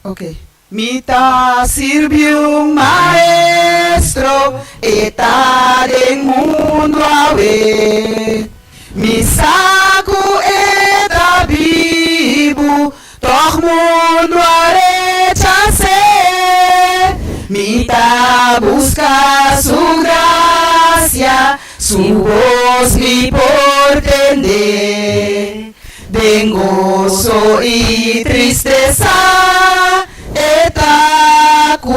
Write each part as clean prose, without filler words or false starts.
Ok. Mi ta sirbi un maestro, e ta den mundu awe. Mi sa ku e ta bibu, tòg mundu a rechas'é. Mi ta buska su grasia, su bos mi por tende. Den goso i tristesa e ta ku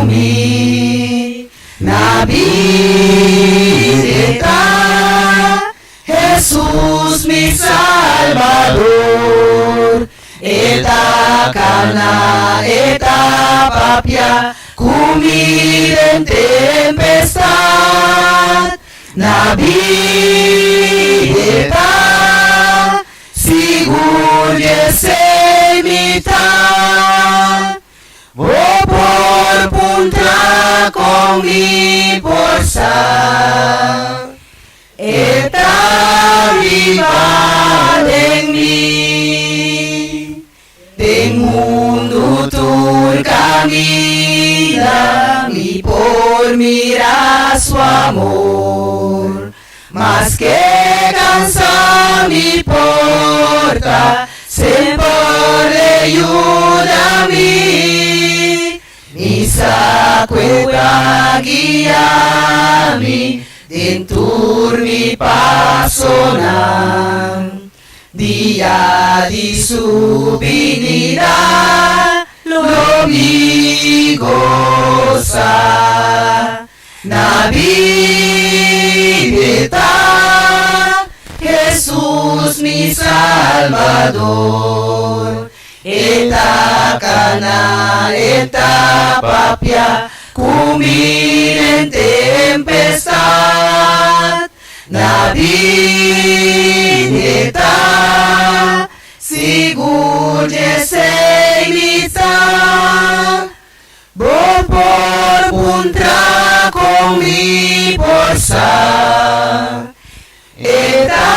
mi. Na bida e ta, Hesus mi Salbador. E ta kana, e ta papia ku mi den tempestat. Na bida e ta, sigur djesei mi ta. Bo por puntra kon mi por sa. E ta biba den mi. Den mundu tur kaminda mi por mira su amor. Maske kansa mi por ta, semper e yuda mi. Mi sa ku e ta guia mi den tur mi pasonan. Dia di su binida lo mi gosa. Na bida ta Hesus mi Salbador. E ta kana, e ta papia ku mi den tempestat. Na bida ta, sigur djesei mi ta. Bo por puntra kon mi por sa. E ta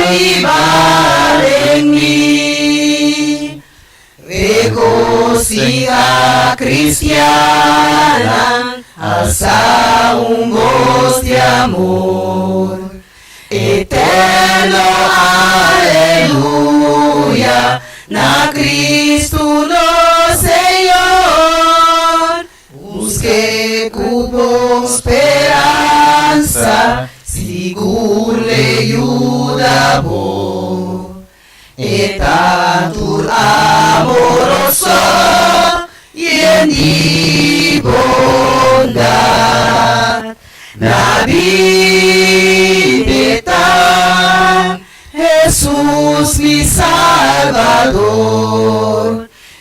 biba den mi. Regosiha kristiannan, alsa un bos di amor. Eterno aleluya na Cristo nos Señor. Busk'é ku bon speransa, sigur l'e yuda bo. E ta tur amoroso, yen di bondat. Na bida e ta, Hesus mi Salbador.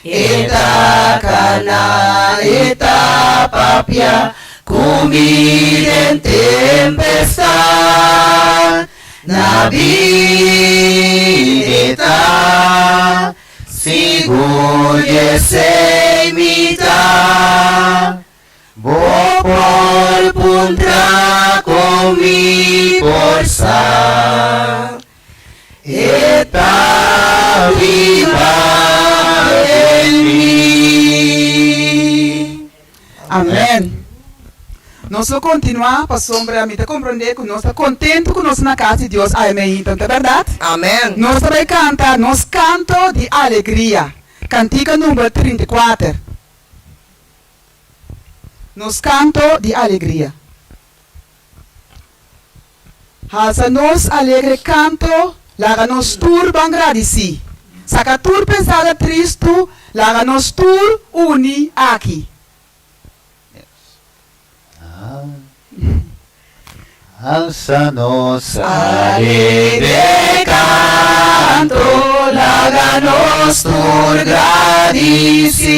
E ta kana, e ta papia ku mi den tempestat. Na bida e ta, sigur djesei mi ta. Bo por puntra kon mi por sa. E ta biba den mi. Amen. Nos lo kontinuá pasobra mi ta komprondé ku nos ta kontentu ku nos ta na kas di Dios awe meinta, no ta bèrdat? Amen. Nos ta bai kanta nos kanto di alegria, kantika number 34. Nos kanto di alegria. Halsa nos alegre kanto, laga nos tur ban gradisí. Saka tur pensada tristu, laga nos tur uni aki. Halsa nos alegre kanto, laga nos tur gradisí.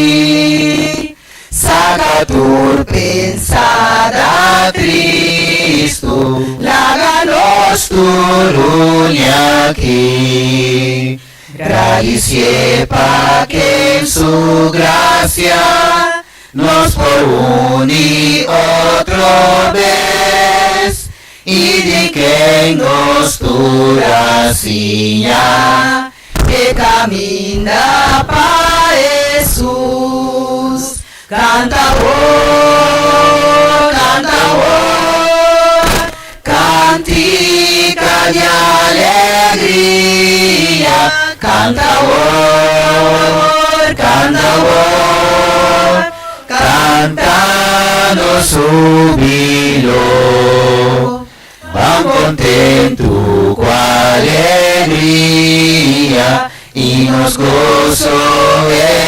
Saka tur pensada tristu, laga nos tur uni aki. Gradisié pa ken su grasia nos por uni otro bes i di ken nos tur. a siña e kaminda pa Hesus. Kanta awor, kanta awor, kantika di alegria. Kanta awor, kanta awor, kanta nos hubilo. Ban kontentu ku alegria i nos goso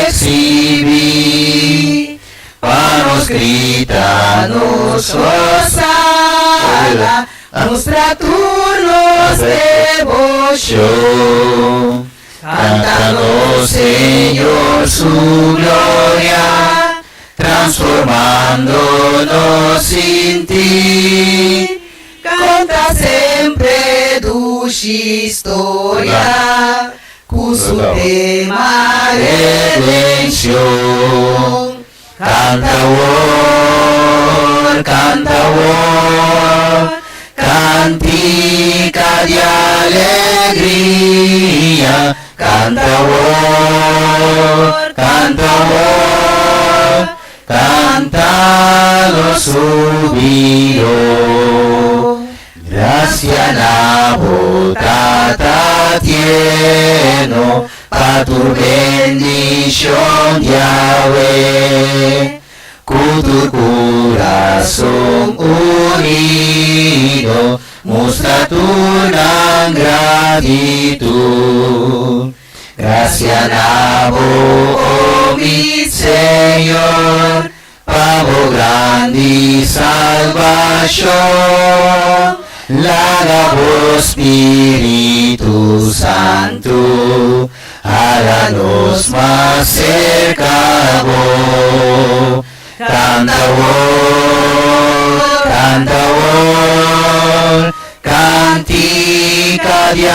eksibí. Pa nos grita nos hosana, mustra tur nos deboshon. Kanta nos Señor su gloria, transformando nos sintí. Konta semper dushi historia, ku su tema redenshon. Kanta awor, kanta awor, kantika di alegria. Kanta awor, kanta awor, kanta nos hubilo. Grasia na bo Tata tierno, pa tur bendishon djawe. Ku tur kurason unido, mustra tur nan gratitut. Grasia na bo, o mi Señor, pa bo grandi salbashon. Laga bo Spiritu Santu hala nos mas serka bo. Kanta awor, kanta awor, kantika di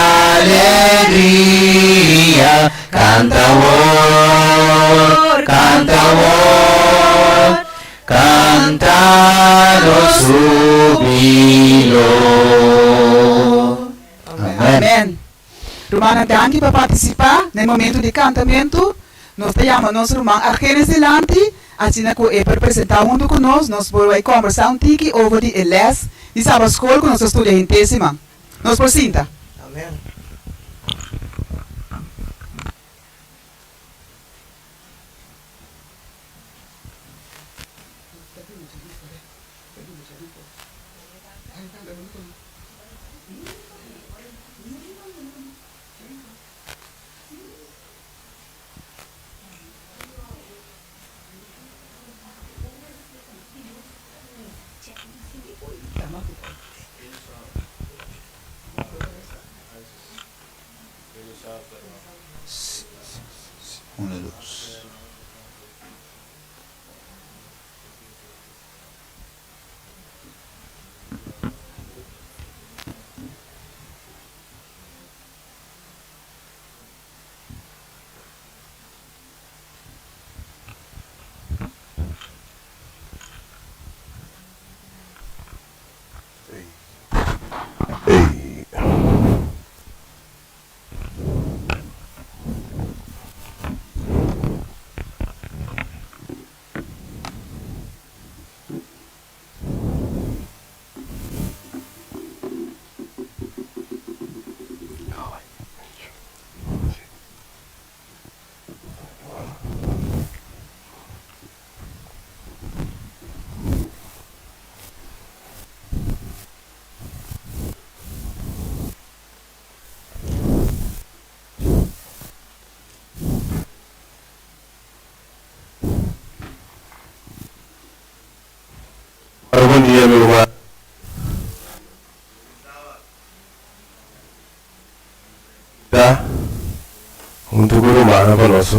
alegria. Kanta awor, kanta awor, kanta nos hubilo. Amen. Amen. Rumannan, danki pa partisipá na e momentu di kantamentu. Nos ta yama nos ruman Argenis dilanti, asina ku e por presentá huntu ku nos. Nos por bai kòmbersá un tiki over di e lès di Sabatskol ku nos ta studia henter siman. Nos por sinta. Amen. Uno, dos. Bon dia, mi ruman. Ta huntu ku rumannan pa nos.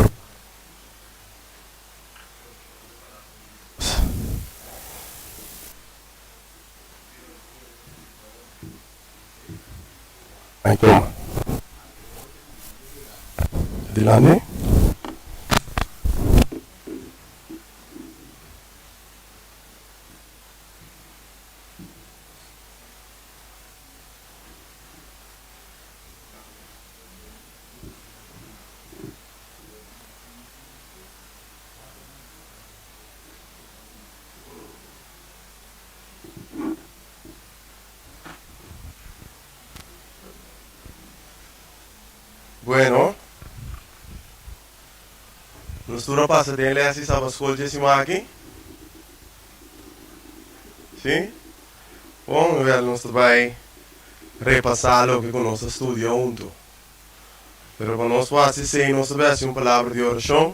Ay toma. Dilanti. Bueno, nos tur a pasa den les di Sabbat School dje siman aki? Sí? Bon, wel nos ta bai repasá loke ku nos a studia huntu. Pero pa nos por hasi esei nos ta bai hasi un palabra di orashon,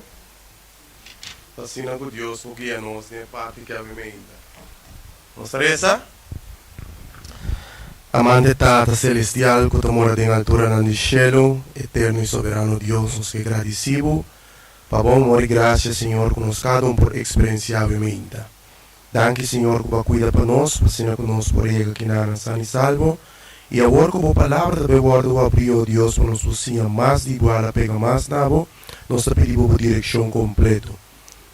pa asina ku Dios por guia nos den e parti ku a bin meinta. Nos ta resa. Amante Tata Celestial ku ta mora den alturanan di shelu, eterno i soberano Dios, nos ke gradisí Bo pa Bo amor i grasia, Señor, ku nos kada un por eksperensiá awe meinta. Danki, Señor, ku Bo a kuida pa nos, pa asina ku nos por yega kinanan san i salbo. I awor ku Bo Palabra ta bai wòrdu abrí, o Dios, pa nos por siña mas di Bo a la pega mas na Bo, nos ta pidi Bo Bo direkshon kompleto.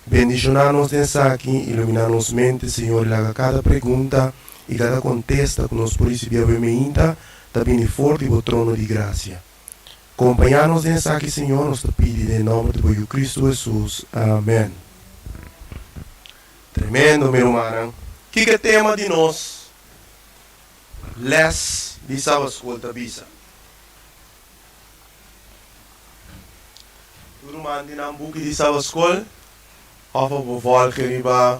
Bendishoná nos den esaki, iluminá nos mente, Señor, i laga kada pregunta i kada kontesta ku nos por risibí awe meinta ta bini for di Bo trono di grasia. Kompañá nos den esaki, Señor, nos ta pidi den nòmber di Bo Yu Kristu Hesus. Amèn. Tremendo, mi rumannan. Kiko e tema di nos lès di Sabaskol ta bisa? Tur ruman di nan buki di Sabaskol of a bo volge riba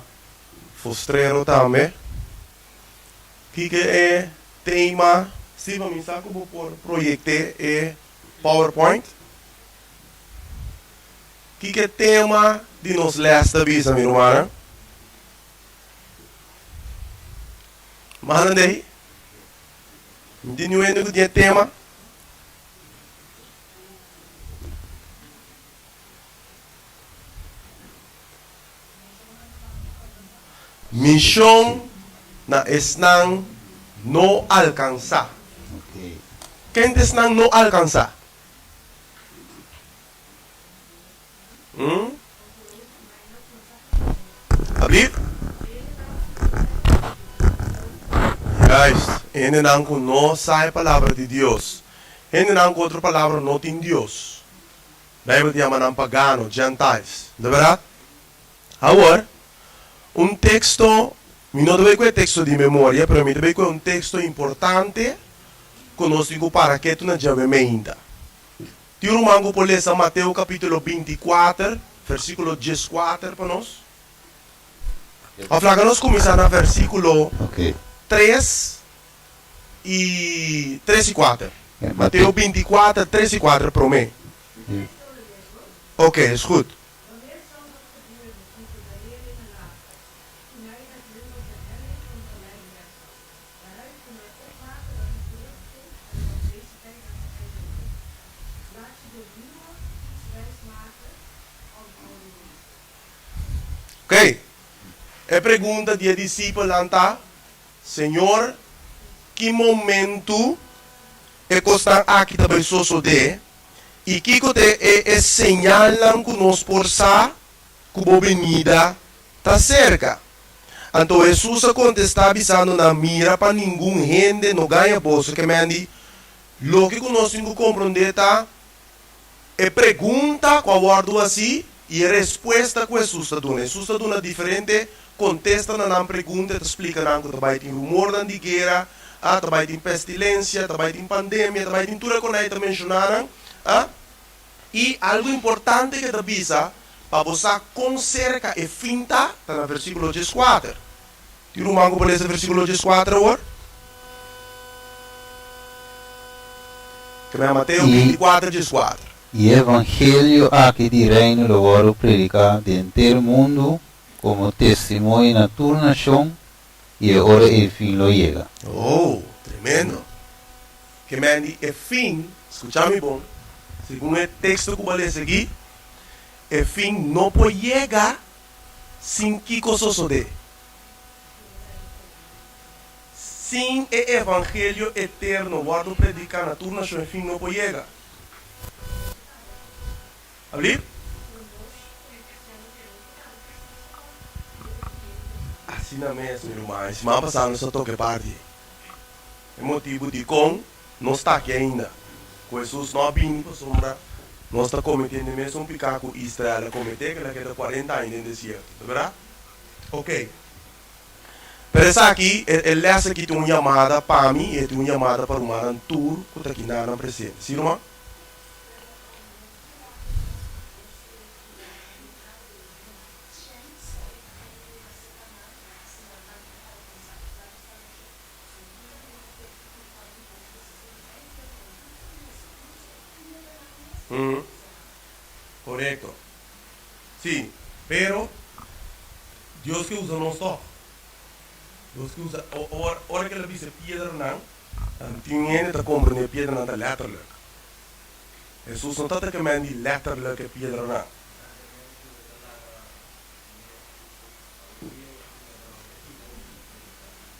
Fostrero tambe. Kiko e tema? Steven, mi sa ku bo por proyecte e PowerPoint. Kiko e tema di nos les ta bisa, mi rumannan? Manan dei? Mi tin niun hende ku tin e tema? Mishon na esnan no alkansá. Ken ta esnan no alkansá? Abrir? Juist, hendenan ku no sa e palabra di Dios. Hendenan ku otro palabra no tin Dios. Bijbel ta yama nan pagano, gentiles. No ta bèrdat? Awor, un teksto, mi no ta bai ku e teksto di memoria, pero mi ta bai ku un teksto importante ku nos tin ku para ketu na djawe meinta. Tin un ruman ku por lesa Mateo kapítulo 24, versíkulo 14 pa nos? Òf laga nos kuminsá na versíkulo 3 i 3 i 4. Mateo 24, 3 i 4 promé. Oké, is goed. Oké, e pregunta di e disipelnan ta, Señor, ki momentu e kosnan aki ta bai sosodé, i kiko ta e e señalnan ku nos por sa ku bo binida ta serka? Anto Hesus a kontestá bisando nan, Mira pa ningun hende no gaña boso. Ke mendi, loke ku nos tin ku komprondé ta e pregunta ku a wòrdu hasí i e respuesta ku Hesus ta duna. Hesus ta duna diferente kontesta na nan pregunta, e ta splika nan ku ta bai tin rumornan di guera, a ta bai tin pestilensia, ta bai tin pandemia, ta bai tin tur e konai ta menshoná nan, a. I algu importante ke ta bisa pa bo sa kon serka e fin ta, ta na versíkulo 14. Tin ruman ku por lesa versíkulo 14 awor? Ke mea Mateo I 24, 14. I e evangelio aki di Reino lo wòrdu prediká den henter mundu komo testimonio na tur nashon, i e ora ei fin lo yega. Oh, tremendo! Ke men di e fin, skucha mi bon, segun e teksto ku bo a lesa aki, e fin no por yega sin kiko sosodé. Sin e evangelio eterno wòrdu prediká na tur nashon e fin no por yega. Ablief? Asina mes, mi ruman, e siman pasá nos a toka e parti ei. E motibu dikon nos ta aki ainda, ku Hesus no a bini pasobra nos ta kometiendo e mesun piká ku Israel a kometé, ku el a keda kuarenta aña den desierto. Ta bèrdat? Oke. Pero esaki, e lès aki tin un yamada pa mi i e tin un yamada pa rumannan tur ku ta aki na nan presente. Si, ruman? Mm. Korekto. Sí, pero Dios ke usa nos tòg. Dios ke usa, ora, ora ke el a bisa e piedranan, tin hende ta komprendé e piedranan ta lèterlik. Hesus no tabata ke men di lèterlik e piedranan.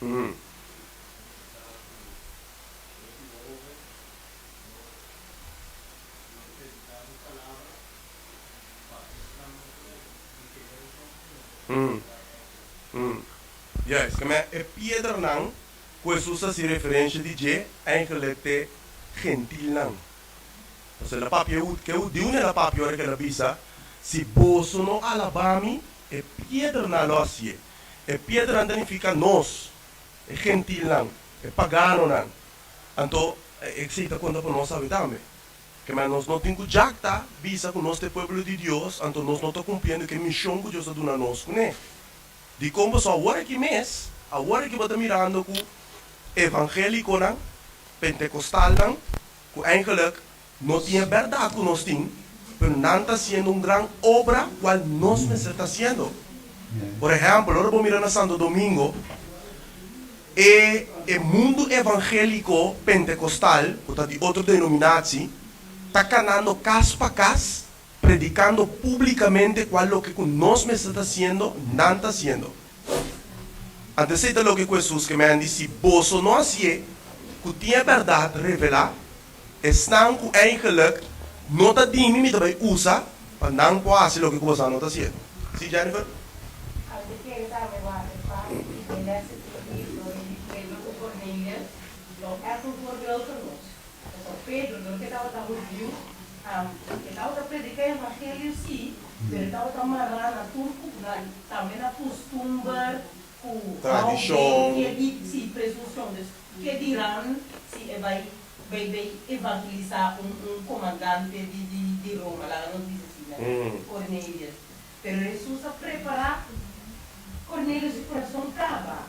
Mm. Juist, ke men e piedranan ku Hesus a hasi referensha di dje eigenlik t'e gentilnan. Pasobra el a papia e ke hudiunan el a papia ora ku el a bisa, Si boso no alabá mi, e piedranan lo hasié. E piedranan ta nifiká nos, e gentilnan, e paganonan. Anto, esei ta konta pa nos awe tambe. Ke men nos no tin ku jakta bisa ku nos ta e pueblo di Dios, anto nos no ta kumpliendo ku e mishon ku Dios a duna nos kuné. Dikon pasobra awor aki mes, awor aki bo ta mirando ku evangelikonan, pentekostalnan, ku eigenlik no tin e bèrdat ku nos tin, pero nan ta hasiendo un gran obra kual nos mester ta hasiendo. Por ehèmpel, ora bo mira na Santo Domingo, E e mundu evangéliko pentekostal, ku ta di otro denominatie, ta kanando kas pa kas, predikando públikamente kua loke ku nos mester ta hasiendo, nan ta hasiendo. Anto esei ta loke ku Hesus ke men di, Si boso no hasié ku tin e bèrdat revelá, esnan ku eigenlik no ta di mi, mi ta bai usa pa nan por hasi loke ku boso no ta hasiendo. Sí, Jennifer? Algu kere tambe wak e pas di e lès di historia di Pedro ku Cornelius lo ègt un voorbeeld pa nos. Pasobra Pedro, dor ku e tabata hudiu, e tabata prediká e evangelio sí, pero e tabata mará na tur ku na tambe na kustumber ku Tradishon. Ke di sí presunshon. Dus ke dirán si e bai bai bai evangelisá un un komandante di di di Roma, laga nos bisa asina, Cornelius. Pero Hesus a prepará Cornelio su kurason kaba.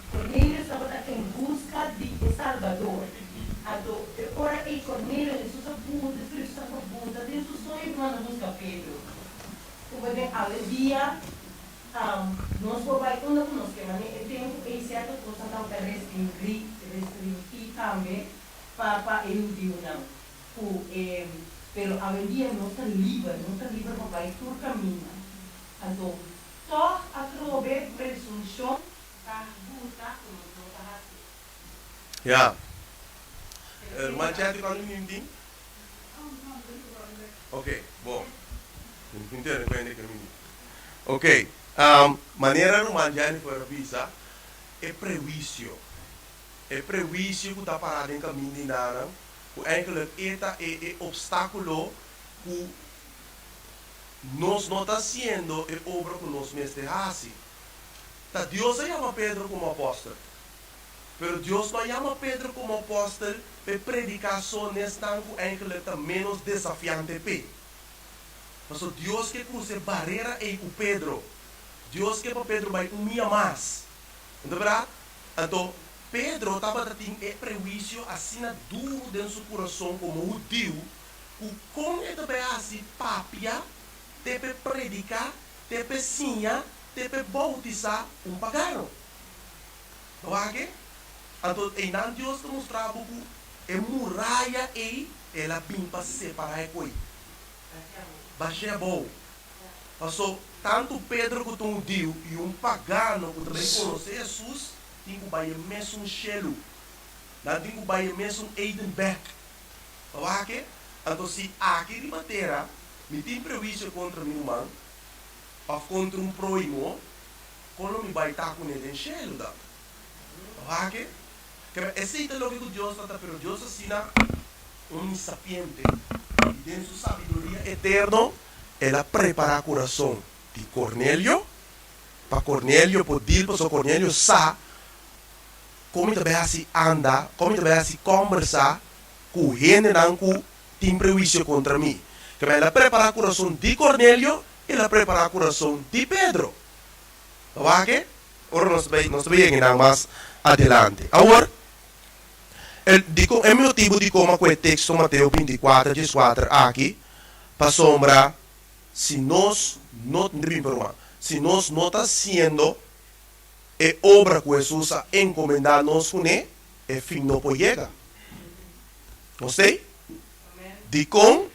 Cornelio tabata en buska di e Salbador. Anto e ora ei Cornelio, Hesus a puntra, Spiritu Santu a puntra den su soño ku manda buska Pedro. Ku bo den awe dia nos por bai unda ku nos ke, ma den e tempu ei sierto kosnan tabata restringí, restringí tambe pa pa e hudiunan. Ku e pero awendia nos ta liber, nos ta liber pa bai tur kaminda. Anto tòg atrobe presunshon ta gusta ku nos no ta hasi. Ya. Ruman Chetty cuanto minut tin? Ok, bon. Mi tene cuenta ke minut. Ok, manera ruman Jennifer a bisa, e prehuicio, e prehuicio ku ta pará den kaminda di nanan, ku eigenlijk e ta e e obstákulo ku nos no ta hasiendo e obra ku nos mester hasi. Ta Dios a yama Pedro komo apòstel. Pero Dios no a yama Pedro komo apòstel p'e prediká so n'esnan ku eigenlijk ta ménos desafiante p'e. Pasobra Dios ke krusa e barera ei ku Pedro. Dios ke pa Pedro bai un mia mas. No ta bèrdat? Anto, Pedro tabata tin e prehuisio asina duru den su kurason komo hudiu ku kon e ta bai hasi papia te p'e prediká, te p'e siña, te p'e boutisá un pagano. Bo wak e? Anto einan Dios ta mustra bo ku e muraya ei el a bin pa separá e koe. Bash'é abou. Paso, tantu Pedro ku ta un hudiu i un pagano ku ta bai konosé Hesus tin ku bai e mesun shelu. Nan tin ku bai e mesun Eden bèk. Bo wak e? Anto si aki riba tera mi tin prehuisio kontra mi ruman òf kontra un próhimo, kon lo mi bai ta kuné den shelu dan? Bo wak e? Kebra, esei ta loke ku Dios ta ta, pero Dios asina omnisapiente i den su sabiduria eterno el a prepará kurason di Kornelio pa Kornelio por dil, pasobra Kornelio sa kon mi ta bai hasi anda, kon mi ta bai hasi kòmbersá ku hendenan ku tin prehuisio kontra mi. Kebra, el a prepará kurason di Kornelio i el a prepará kurason di Pedro. Bo wak e? Ora nos ta bai, nos ta bai yega einan mas adelante. Awor, el dikon, e motibu dikon a ku e teksto Mateo bintikuater, dieskuater aki. Pasobra si nos no, bin ruman, si nos no ta hasiendo e obra ku Hesus a enkomendá nos kuné, e fin no por yega. Nos t'ei? Dikon?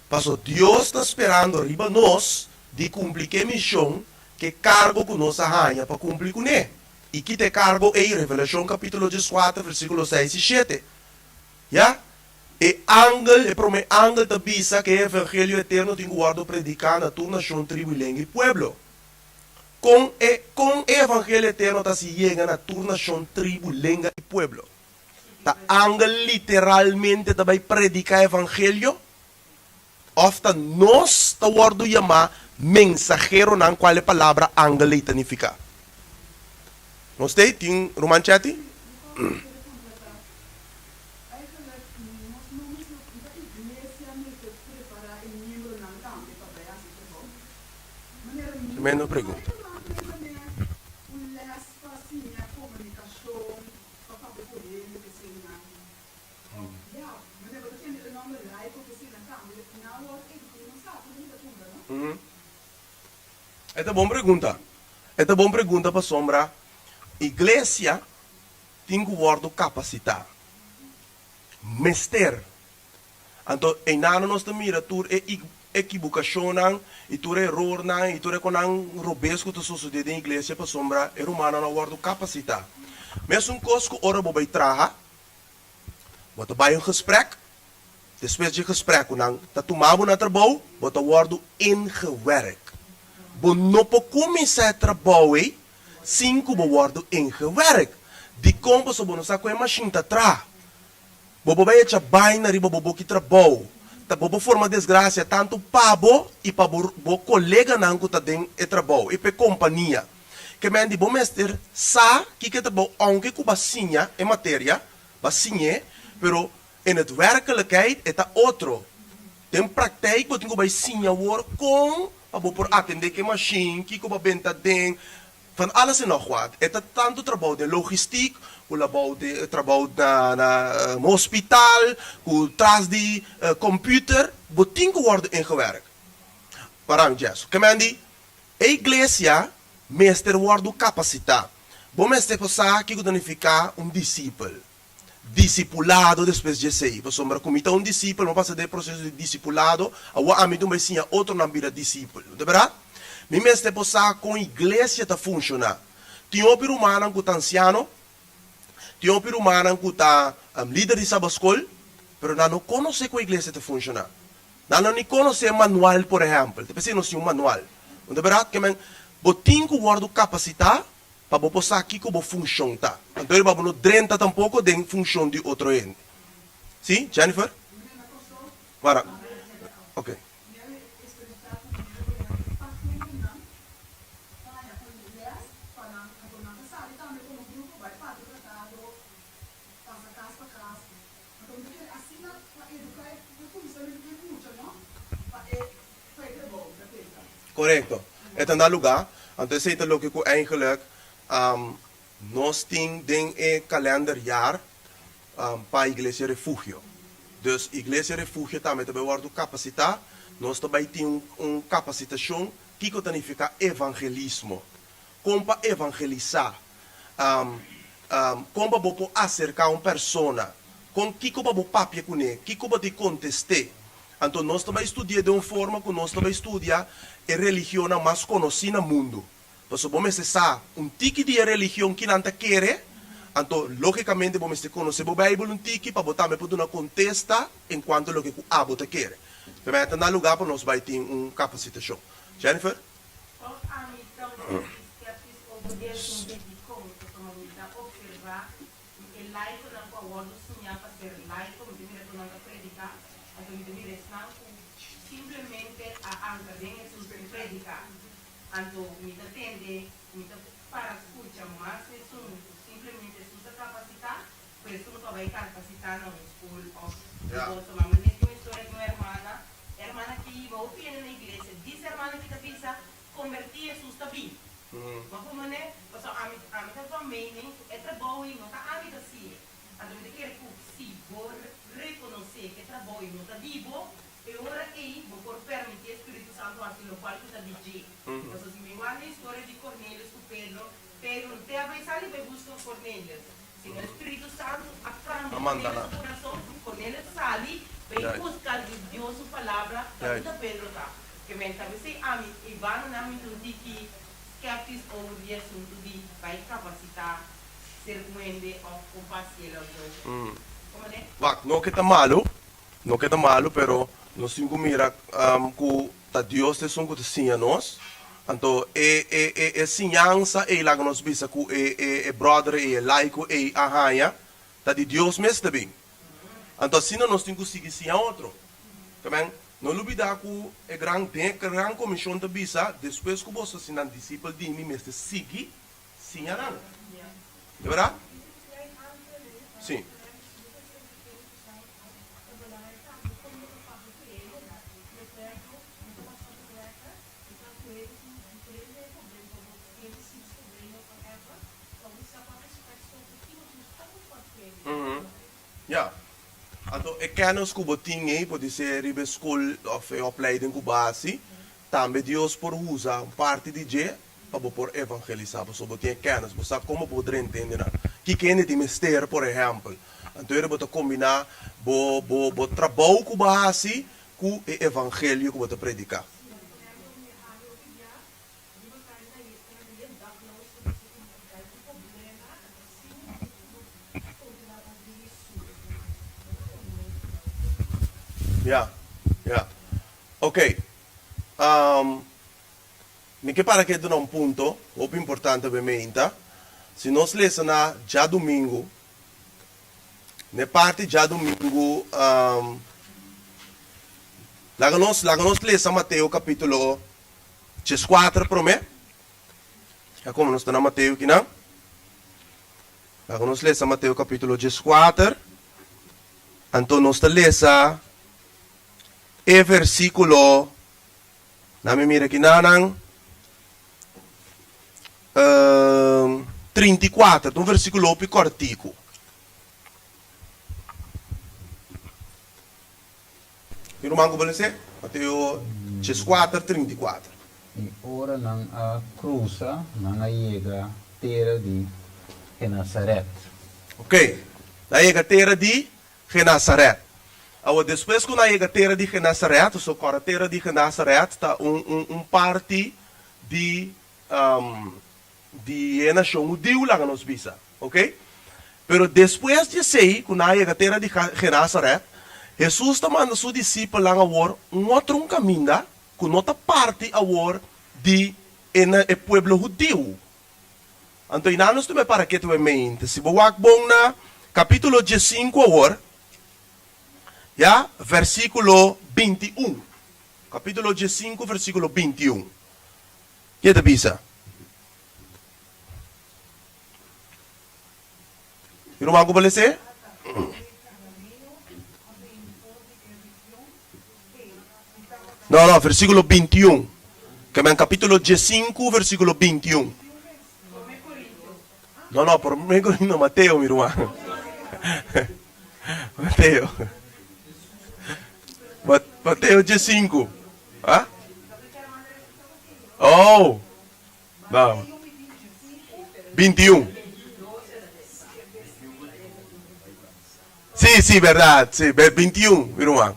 Paso Dios ta sperando riba nos di kumpli ku e mishon, ku e kargo ku nos a haña pa kumpli kuné. I kita e kargo ei? Revelashon kapítulo dieskuater, versíkulo seis i shete. Ya. E angel, e promé angel ta bisa ku e evangelio eterno tin ku wòrdu prediká na tur nashon, tribu i lenga i pueblo. Kon e kon e evangelio eterno ta hasi yega na tur nashon, tribu, lenga i pueblo? Ta angel literalmente ta bai prediká evangelio? Òf ta nos ta wòrdu yamá mensaheronan kual e palabra angel ei ta nifiká? Nos t'ei? Tin ruman Chetty? Tremendo pregunta. E ta bon pregunta. E ta bon pregunta pasobra iglesia tin ku wòrdu kapasitá. Mester. Anto einan nos ta mira tur e ekibukashonnan i tur e erornan i tur e konan robes ku ta sosodé den iglesia pasobra e rumannan no a wòrdu kapasitá. Mesun kos ku ora bo bai traha, Bo ta bai un gesprek, despues dje gesprek ku nan ta tuma bo na trabou, bo ta wòrdu ingewerk. Bo no por kuminsá e trabou ei sin ku bo wòrdu ingewerk. Dikon? Pasobra bo no sa ku e mashin ta traha. Bo por bai echa baina riba bo boki trabou. Ta bo por forma desgrasia tantu pa bo i pa bo bo koleganan ku ta den e trabou i pa e kompania. Ke men di bo mester sa kiko e trabou ounke ku bo a siña e materia, bo a siñ'é, pero in het werkelijkheid e ta otro. Den praktijk bo tin ku bai siña awor kon pa bo por atendé ku e mashin, kiko bo a benta den, van alles en nog wat. E ta tantu trabou den logistiek, ku labou den trabou na na hospital, ku tras di computer, bo tin ku wòrdu ingewerk. Parang Jesu. Ke men di E iglesia mester wòrdu kapasitá. Bo mester por sa kiko ta nifiká un disipel, disipulado despues di esei. Pasobra ku mi ta un disipel, mi a pasa den e proseso di disipulado, awor ami ta bai siña otronan bira disipel. No ta bèrdat? Mi mester por sa kon iglesia ta funshoná. Tin hopi rumannan ku ta ansiano, tin hopi rumannan ku ta lider di sabaskol, pero nan no konosé kon iglesia ta funshoná. Nan no ni konosé manual por ehèmpel. Ta p'esei nos tin un manual. No ta bèrdat? Ke men, bo tin ku wòrdu kapasitá pa bo por sa kiko bo funshon ta. Anto riba bo no drenta tampoko den funshon di otro hende. Sí, Jennifer? Wara. Oké. Anto mi ta kere asina pa educa e pa cuminsa di e mucha no pa e pa e trabou mi ta pensa. Korekto. E ta na lugá. Anto esei ta loke ku eigenlijk nos tin den e kalenderjaar pa Iglesia Refugio. Dus Iglesia Refugio tambe ta bai wòrdu kapasitá. Nos ta bai tin un kapasitashon kiko ta nifiká evangelismo. Kon pa evangelisá. Kon pa bo por aserká un persona? Kon kiko pa bo papia kuné? Kiko bo tin kontest'é? Anto nos ta bai studi'é den un forma ku nos ta bai studia e religionnan mas konosí na mundu. Pasobra bo mester sa un tiki di e religion ki nan ta kere, anto lógikamente bo mester konosé bo Beibel un tiki pa bo tambe por duna kontesta enkuanto loke ku abo ta kere. P'e ta na lugá pa nos bai tin un kapasitashon. Jennifer? Òf ami ta un tiki skeptis over di asuntu dikon, pasobra mi ta observá ku e laikonan ku a wòrdu siñá pa ser laiko, mi ta mira ku nan ta prediká, anto mi ta mira esnan ku simplemente a anka den Hesus i prediká. Anto mi ta tende, mi ta para skucha mas esun ku simplemente Hesus a kapasitá, ku esun ku a bai kapasitá na un skol òf di otro. Ma mi tin un historia di un hermana Hermana ki iba hopi hende na iglesia, dis hermana ki ta bisa, Kombertí, Hesus ta bin. Ma ku manera? Pasobra ami, ami ta van mening ku e trabou ei no ta ami ta si'e. Anto mi ta kere ku si bo rekonosé ku e trabou ei no ta di bo, e ora ei bo por pèrdè. Lokual ku ta di dje. Pasobra si mi wak na historia di Cornelius ku Pedro, Pedro no te a bai sali bai buska Cornelius, sino e Spiritu Santu a kambia Cornelius su kurason, Cornelius sali bai buska di Dios su palabra kaminda Pedro ta. Ke men ta bisei ami, Ivano nan mi ta un tiki skeptis over di e asuntu di bai kapasitá ser un hende òf un pasiel òf zo. Komo ne? Wak, no ke ta malu, No ke ta malu, pero nos tin ku mira ku ta Dios ta esun ku ta siña nos. Anto e e e e siñansa ei laga nos bisa ku e e e bròder ei, e laiko ei a haña, ta di Dios mes ta bin. Anto asina nos tin ku sigui siña otro. Tamen, no lubidá ku e gran den e gran komishon ta bisa, despues ku boso hasi nan disipel di mi mester sigui siña nan. E bèrdat? Sí. Ya. Anto e kennis ku bo tin ei por disé riba e skol òf e opleiding ku bo a hasi, tambe Dios por usa un parti di dje pa bo por evangelisá, pasobra bo tin e kennis, bo sa kon bo por drenta hende nan. Kiko hende tin mester, por ehèmpel. Anto ora bo ta kombiná bo bo bo trabou ku bo a hasi ku e evangelio ku bo ta prediká. Ya, ya. Oké. Mi ke para ke duna un punto hopi importante awe meinta. Si nos lesa na djadumingu, n'e parti djadumingu, laga nos laga nos lesa Mateo kapitulo dieskuater promé. Ya komo nos ta na Mateo kinan, laga nos lesa Mateo kapitulo dieskuater, anto nos ta lesa e versíkulo. Na mi mira kinanan 34, ta un versíkulo hopi kòrtiku. Mi ruman ku bo lese? Mateo 14, 34. I ora nan a krusa, nan a yega tera di Genasaret. Ok, nan a yega tera di Genasaret. Awor, despues ku nan a yega tera di Genasaret, so kòrda tera di Genasaret ta un un un parti di di e nashon hudiu, laga nos bisa, oke. Pero despues di esei ku nan a yega tera di Genasaret, Hesus ta manda su disipelnan awor un otro un kaminda ku no ta parti awor di e e pueblo hudiu. Anto i nan nos tuma e paraketu e mente. Si bo wak bon na kapitulo diesinku awor, ya, versikulo 21. Kapitulo diesinku, versikulo 21. Ke ta bisa? Mi ruman ku bo les'é? No, no, versíkulo 21. Ke men kapítulo diesinku, versíkulo 21. No, no, promé Corinto, Mateo, mi ruman. Mateo. Mateo diesinku. Ah? Oh. No. 21. Sí, sí, berdad. Sí, 21, mi ruman.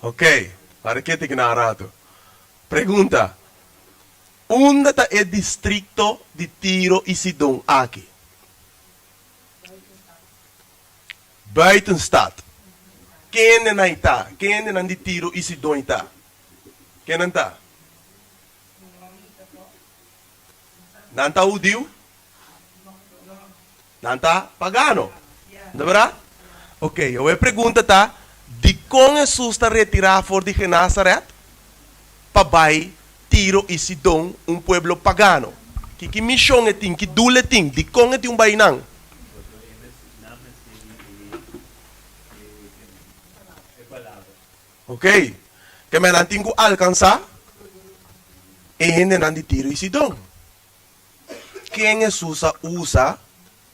Ok, para ke te kina rato. Pregunta, Unda ta e districto di Tiro y Sidon aki? Buitenstad. Kende nan i ta? Kende nan di Tiro i Sidon i ta? Ken nan ta? Nan ta hudiu? Nan ta pagano. No ta berdad? Ok, awor e pregunta ta, dikon Hesus ta retirá for di Genasaret pa bai Tiro i Sidon, un pueblo pagano? Ki ki mishon e tin? Ki dul e tin? Dikon e tin un bai nan? Ok, ke men nan tin ku alkansá e hendenan di Tiro i Sidon. Ken Hesus a usa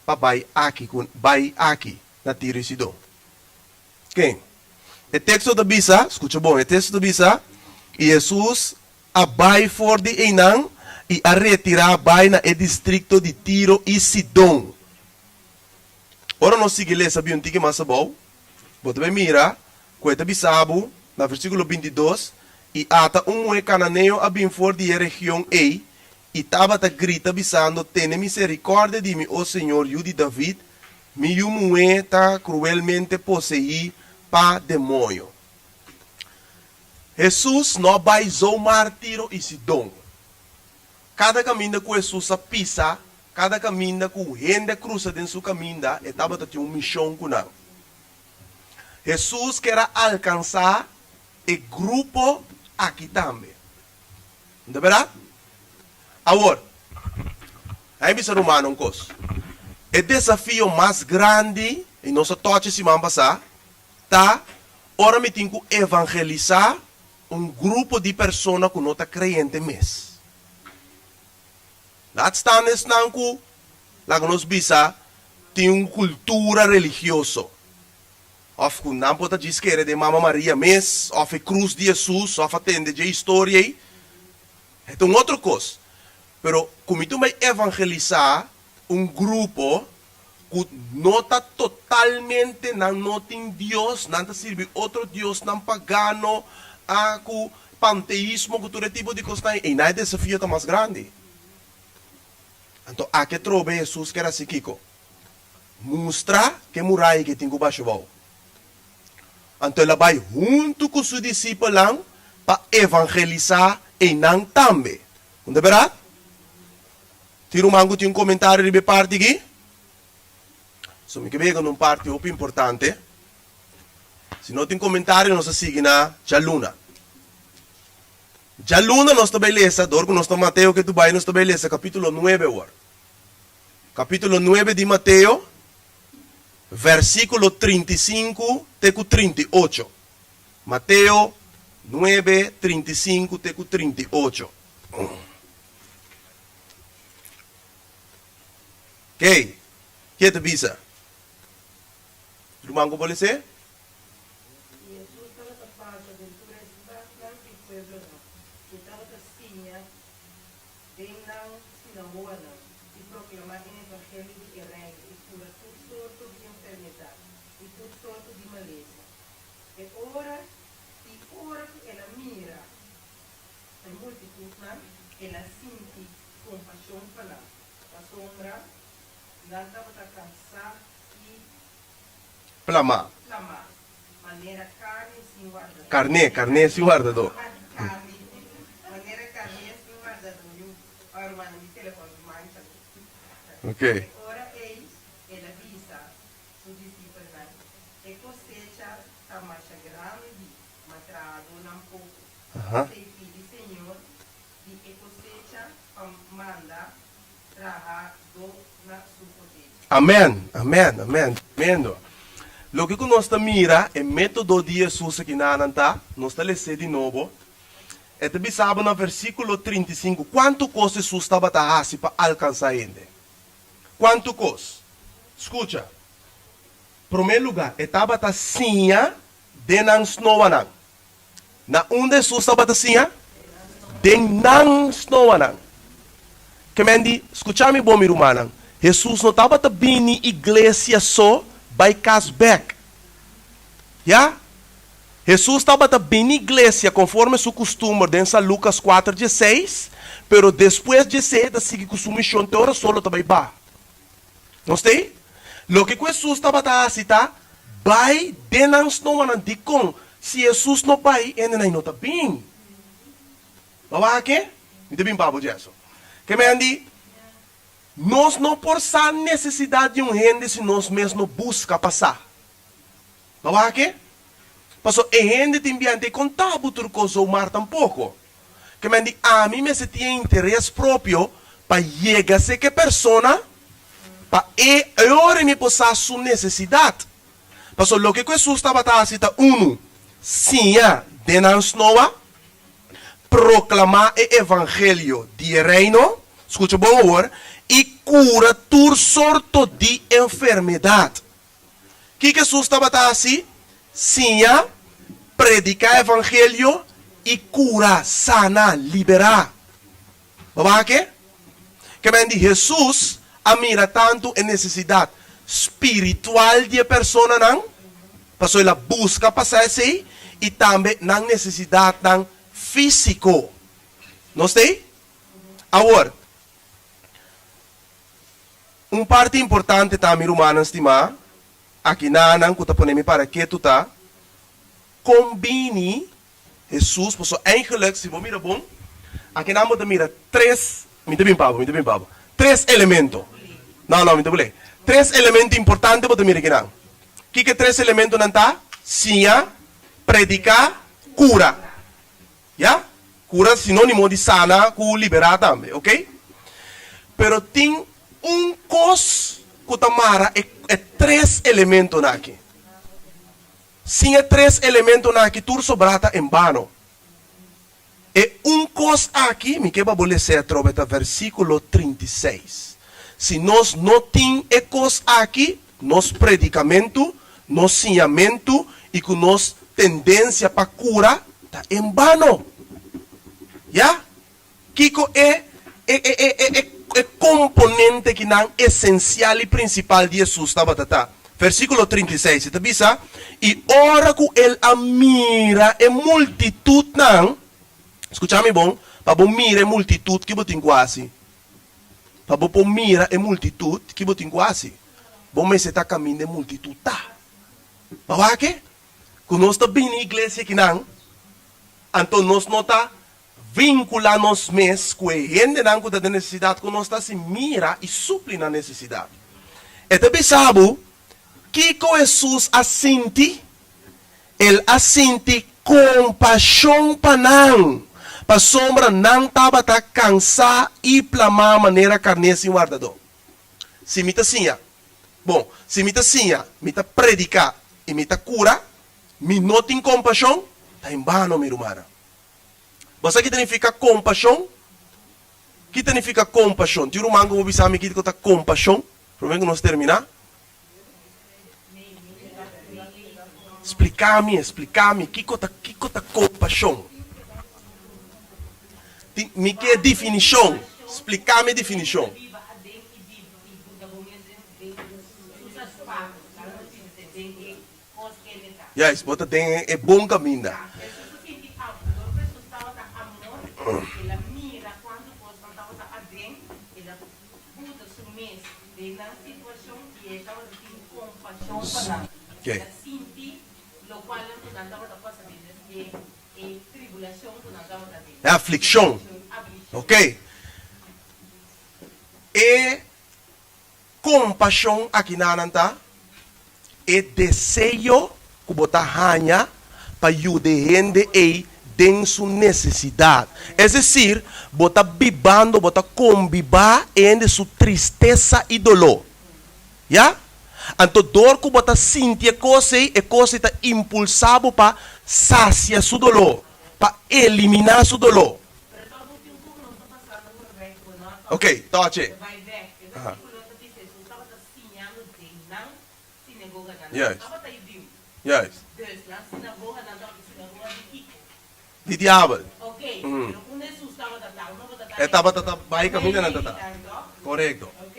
pa bai aki ku bai aki? na Tiro i Sidon. Ken? E teksto ta bisa, skucha bon, e teksto ta bisa, I Hesus a bai for di einan i a retirá bai na e distrikto di Tiro i Sidon. Ora nos sigui lesa bin un tiki mas abou, bo ta bai mira ku e ta bisa bo na versíkulo 22, I ata un muhé kananeo a bin for di e region ei i tabata grita bisando, Tene miserikòrdia di mi, o Señor, Yu di David, mi yu muhé ta kruelmente poseí pa demoño. Hesus no a bai zomaar Tiro i Sidon. Kada kaminda ku Hesus a pisa, kada kaminda ku hende a krusa den su kaminda, e tabata tin un mishon ku nan. Hesus ker a alkansá e grupo aki tambe. No ta bèrdat? Awor, a bisa rumannan un kos. E desafio mas grandi, i nos a tòchi siman pasá, ta ora mi tin ku evangelisá un grupo di persona ku no ta kreyente mes. Laat staan esnan ku, laga nos bisa, tin un kultura religioso, òf ku nan por ta djis kere den Mama Maria mes, òf e krus di Hesus, òf a tende dje historia ei, e ta un otro kos. Pero ku mi tin bai evangelisá un grupo ku no ta totalmente nan no tin Dios, nan ta sirbi otro diosnan pagano, a ku panteismo, ku tur e tipo di kosnan ei, einan e desafio ta mas grandi. Anto aki atrobe Hesus ker hasi kiko? Mustra ku e muraya ke tin ku basha bou. Anto el a bai huntu ku su disipelnan pa evangelisá einan tambe. Un ta bèrdat? Tin ruman ku tin un komentario riba e parti aki? So mi ke bega na un parti hopi importante. Si no tin komentario nos ta sigui na djaluna. Djaluna nos ta bai lesa, dor ku nos ta Mateo ke tu bai nos ta bai lesa kapitulo nuebe awor. Kapitulo nuebe di Mateo, vèrsikulo 35 te ku 38. Mateo nuebe, 35 te ku 38. Key, ke ta bisa? Ruman ku por les'é? I Hesus tabata pasa den tur e statnan i pueblonan, i e tabata siña den nan sinagoganan, i proklamá e evangelio di e Reino, i kura tur sorto di enfermedat i tur sorto di malesa. E ora, i ora ku el a mira E multitutnan, el a sinti kompashon pa nan, pasobra nan tabata kansá i. Plamá. Plamá, manera karni sin wardadó. Karné, karné sin wardadó. Karni, manera karné sin wardadó. Mi rumannan di telefòn di mancha mi. Ok. E ora ei el a bisa su disipelnan, E kosecha ta masha grandi, ma trahadónan poko. P'esei pidi Señor di e kosecha pa manda trahadó na su kosecha. Amen, amen, amen. Tremendo. Loke ku nos ta mira, e método di Hesus akinanan ta, nos ta les'é di nobo. E ta bisa bo na versíkulo 35 kuantu kos Hesus tabata hasi pa alkansá hende. Kuantu kos? Skucha. Promé lugá, e tabata siña den nan snoanan. Na unda Hesus tabata siña? Den nan snoanan. Ke men di, Skucha mi bon, mi rumannan, Hesus no tabata bini iglesia so bai kas bek. Ya. Hesus tabata bini iglesia konforme su kustumber den San Lukas kuater dieseis, pero despues djesei e ta sigui ku su mishon te ora solo ta bai ba. Nos ta ei? Loke ku Hesus tabata hasi ta bai den nan snoanan. Dikon? Si Hesus no bai, hendenan no ta bin. Bo a wak ke? Mi ta bin pa bo djeso. Ke men di, Nos no por sa nesesidat di un hende si nos mes no buska pa sa. Bo a wak ke? Paso e hende tin biante i konta bo tur kos zomaar tampoko. Ke men di ami mester tin e interes propio pa yega sek e persona pa e ora mi por sa su nesesidat. Paso loke ku Hesus tabata hasi ta unu, siña den nan snoa, proklamá e evangelio di e Reino, skucha bon awor, i kura tur sorto di enfermedat. Kiko Hesus tabata hasi? Siña, prediká evangelio i kura, sana, liberá. Bo wak ke? Ke men di Hesus a mira tantu e nesesidat spiritual di e personanan, pasobra el a buska pasa esei, i tambe nan nesesidatnan físiko. Nos ta ei? Awor, un parti importante ta, mi rumannan stimá, akinanan ku ta pone mi para ketu ta, kon bini Hesus, pasobra eigenlijk, si bo mira bon, akinan bo ta mira tres, mi ta bin pa bo, mi ta bin pa bo, tres elemento. No, no, mi ta bul'é. Tres elemento importante bo ta mira akinan. Kiko e tres elementonan ta? Siña, prediká, kura. Ya? Kura sinónimo di sana ku liberá tambe, oke? Pero tin un kos ku ta mara e e tres elementonan aki. Sin e tres elementonan aki tur sobrá ta en bano. E un kos aki mi ke pa bo les'é atrobe ta versíkulo 36. Si nos no tin e kos aki, nos predikamentu, nos siñamentu i ku nos tendensia pa kura ta en bano. Ya? Kiko e e e e e e e komponente kinan esensial i prinsipal di Hesus tabata ta? Versíkulo 36 e ta bisa, I ora ku el a mira e multitutnan, skucha mi bon, pa bo mira e multitut ki bo tin ku hasi? Pa bo por mira e multitut, ki bo tin ku hasi? Bo mester ta kaminda e multitut ta. Bo wak ke? Ku nos ta bini iglesia kinan, anto nos no ta vinkulá nos mes ku e hendenan ku ta den nesesidat, ku nos ta hasi mira i supli nan nesesidat. E ta bisa bo kiko Hesus a sinti? El a sinti kompashon pa nan, pasobra nan tabata kansá i plamá manera karné sin wardadó. Si mi ta siña, bon, si mi ta siña, mi ta prediká i mi ta kura, mi no tin kompashon, ta en bano, mi rumannan. Bo sa ki ta nifiká kompashon? Ki ta nifiká kompashon? Tin ruman ku por bisa mi kiko ta kompashon promé ku nos terminá? Spliká mi, spliká mi, kiko ta, kiko ta kompashon? Tin, mi ke definishon, spliká mi definishon. Juist, bo ta den e bon kaminda. Buta su mes den nan situashon i e tabata tin kompashon pa nan. El a sinti lokual nan ku nan tabata pasa den des e e tribulashon ku nan tabata den. E aflikshon. Ok. E kompashon akinanan ta E deseo ku bo ta haña pa yuda e hende ei den su nesesidat. Es desir, bo ta bibando, bo ta kombibá e hende su tristesa i doló. Ya? Anto dor ku bo ta sinti e kos ei, e kos ei ta impulsá bo pa sasia su doló, pa eliminá su doló. Ok, toche. Sinagoganan Juist. tabata judiu. Juist. Dus nan sinagoganan tabata sinagoga di kiko? Di diabel. Ok, pero unda Hesus tabata ta? Unda bo ta ta E tabata ta bai kaminda nan ta ta. Meimei nan, toch? Korekto. Ok.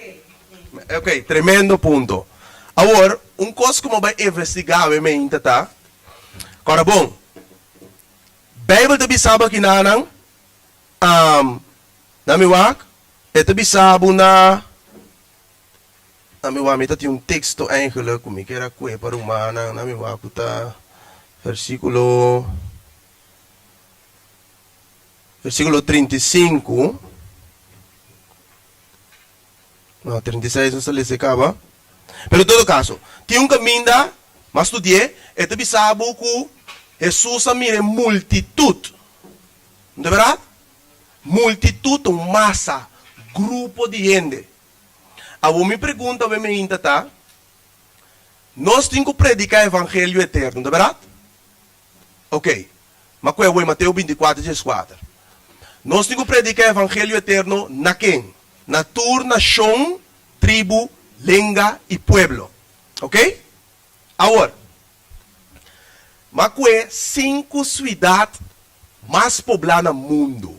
Ok, tremendo punto. Awor, un kos ku bo bai investigá awe meinta ta, kòrda bon, Beibel ta bisa bo akinanan, na mi wak, e ta bisa bo na. Na mi wak mi ta tin un teksto eigenlijk ku mi kier a kue pa rumannan. Na mi wak ku ta versíkulo versíkulo 35. No, 36 nos a lesa e kaba. Pero en todo kaso, tin un kaminda, m'a studi'é, e ta bisa bo ku Hesus a mira e multitut. No ta bèrdat? Multitut ta un masa, grupo di hende. Awor mi pregunta awe meinta ta, Nos tin ku prediká evangelio eterno, ta bèrdat? Oke, ma ku e awor Mateo 24 dieskuater. Nos tin ku prediká evangelio eterno na ken? Na tur nashon, tribu, lenga i pueblo. Oke? Awor, m'a kue sinku suidat mas poblá na mundu.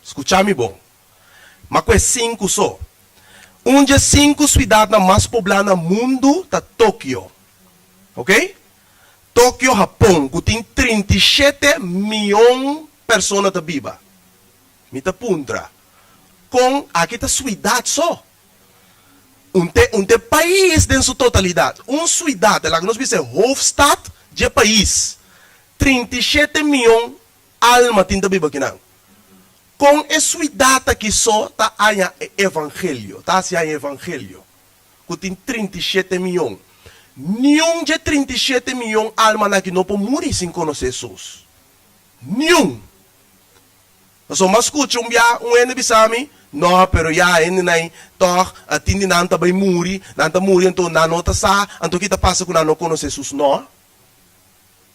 Skucha mi bon. M'a kue sinku so. Un dje sinku suidatnan mas poblá na mundu ta Tokio. Oke? Tokio, Hapon, ku tin 37 mion persona ta biba. Mi ta puntra, kon aki ta suidat so? Un te un te pais den su totalidat. Un suidat, laga nos bisa e hoofdstad dje pais. 37 mion alma tin ta biba akinan. Kon e suidat aki so ta haña e evangelio, ta hasi haña evangelio, ku tin 37 mion? Niun dje 37 mion almanan aki no por muri sin konosé Hesus. Niun! Pasobra m'a skucha un bia un hende bisa mi, No, pero ya hendenan tòg a tin di nan ta bai muri, nan ta muri anto nan no ta sa, anto ki ta pasa ku nan no konosé Hesus? No.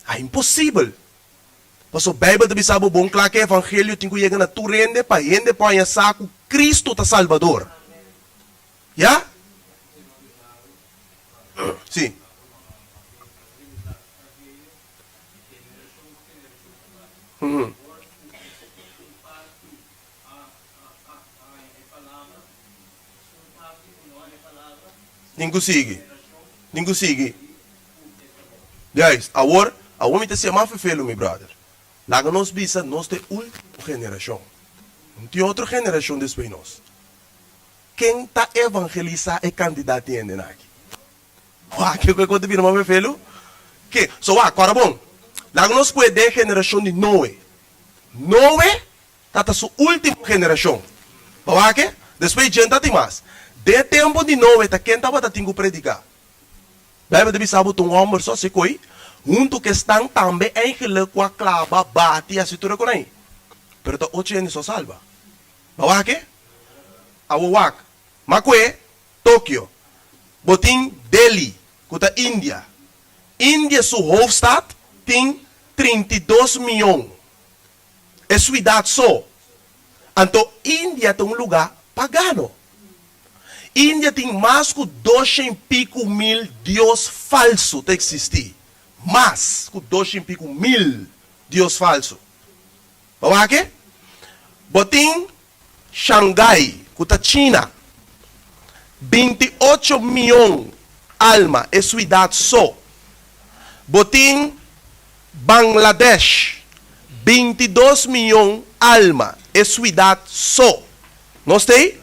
A imposibel. Pasobra Beibel ta bisa bo bon kla ku e evangelio tin ku yega na tur hende pa hende por haña sa ku Kristu ta Salbador. Ya? Sí. Tin ku sigui. Tin ku sigui. Juist. Awor, awor mi ta siña mas fefelu, mi brother. Laga nos bisa nos ta e ultimo generashon. No tin otro generashon despues di nos. Ken ta evangelisá e kantidat di hendenan aki? Wak, kiko ku ta bira mas fefelu? Ke? So wak, kòrda bon. Laga nos pue den e generashon di Noe. Noe tata su último generashon. Bo wak e? Despues dje no ta tin mas. Den e tempu di Noe ta ken tabata tin ku prediká? Beibel ta bisa bo ta un hòmber so hasi koi, huntu ku esnan tambe èngele ku a klaba, bati, hasi tur e kon ei. Pero ta ocho hende so a salba. Bo wak e? Awor wak, ma kue Tokio. Bo tin Delhi, ku ta India. India su hoofdstad tin 32 mion. E suidat so. Anto India ta un lugá pagano. India tin mas ku doshen piku mil dios falsu ta eksistí. Mas ku doshen piku mil dios falsu. Bo wak e? Bo tin Shanghai, ku ta China, 28 mion alma e suidat so. Bo tin Bangladesh, 22 mion alma e suidat so. Nos t'ei?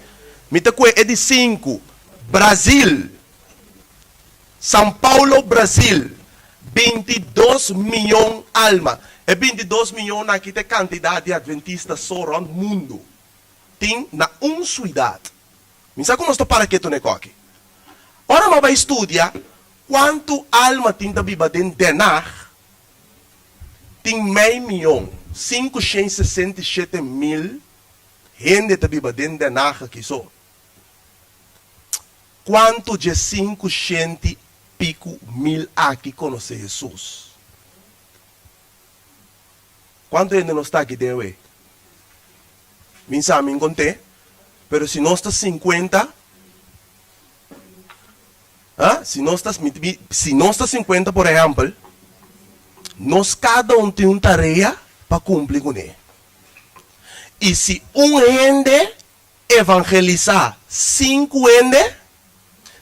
Mi ta kue e di sinku, Brazil. São Paulo, Brazil, 22 mion alma. E 22 mionnan aki ta e kantidat di adventista so rònt mundu tin na un suidat. Mi sa ku nos ta para ketu na e kòki. Ora mi a bai studia kuantu alma tin ta biba den Den Haag, tin mei mion, 567 mil hende ta biba den Den Haag aki so. Kuantu dje 500 i piku mil aki konosé Hesus? Kuantu hende nos ta aki den awe? Mi sa, mi kont'é, pero si nos ta 50, ha? Si nos ta, si nos ta 50 por ehèmpel, nos kada un tin un tarea pa kumpli kuné. I si un hende evangelisá sinku hende,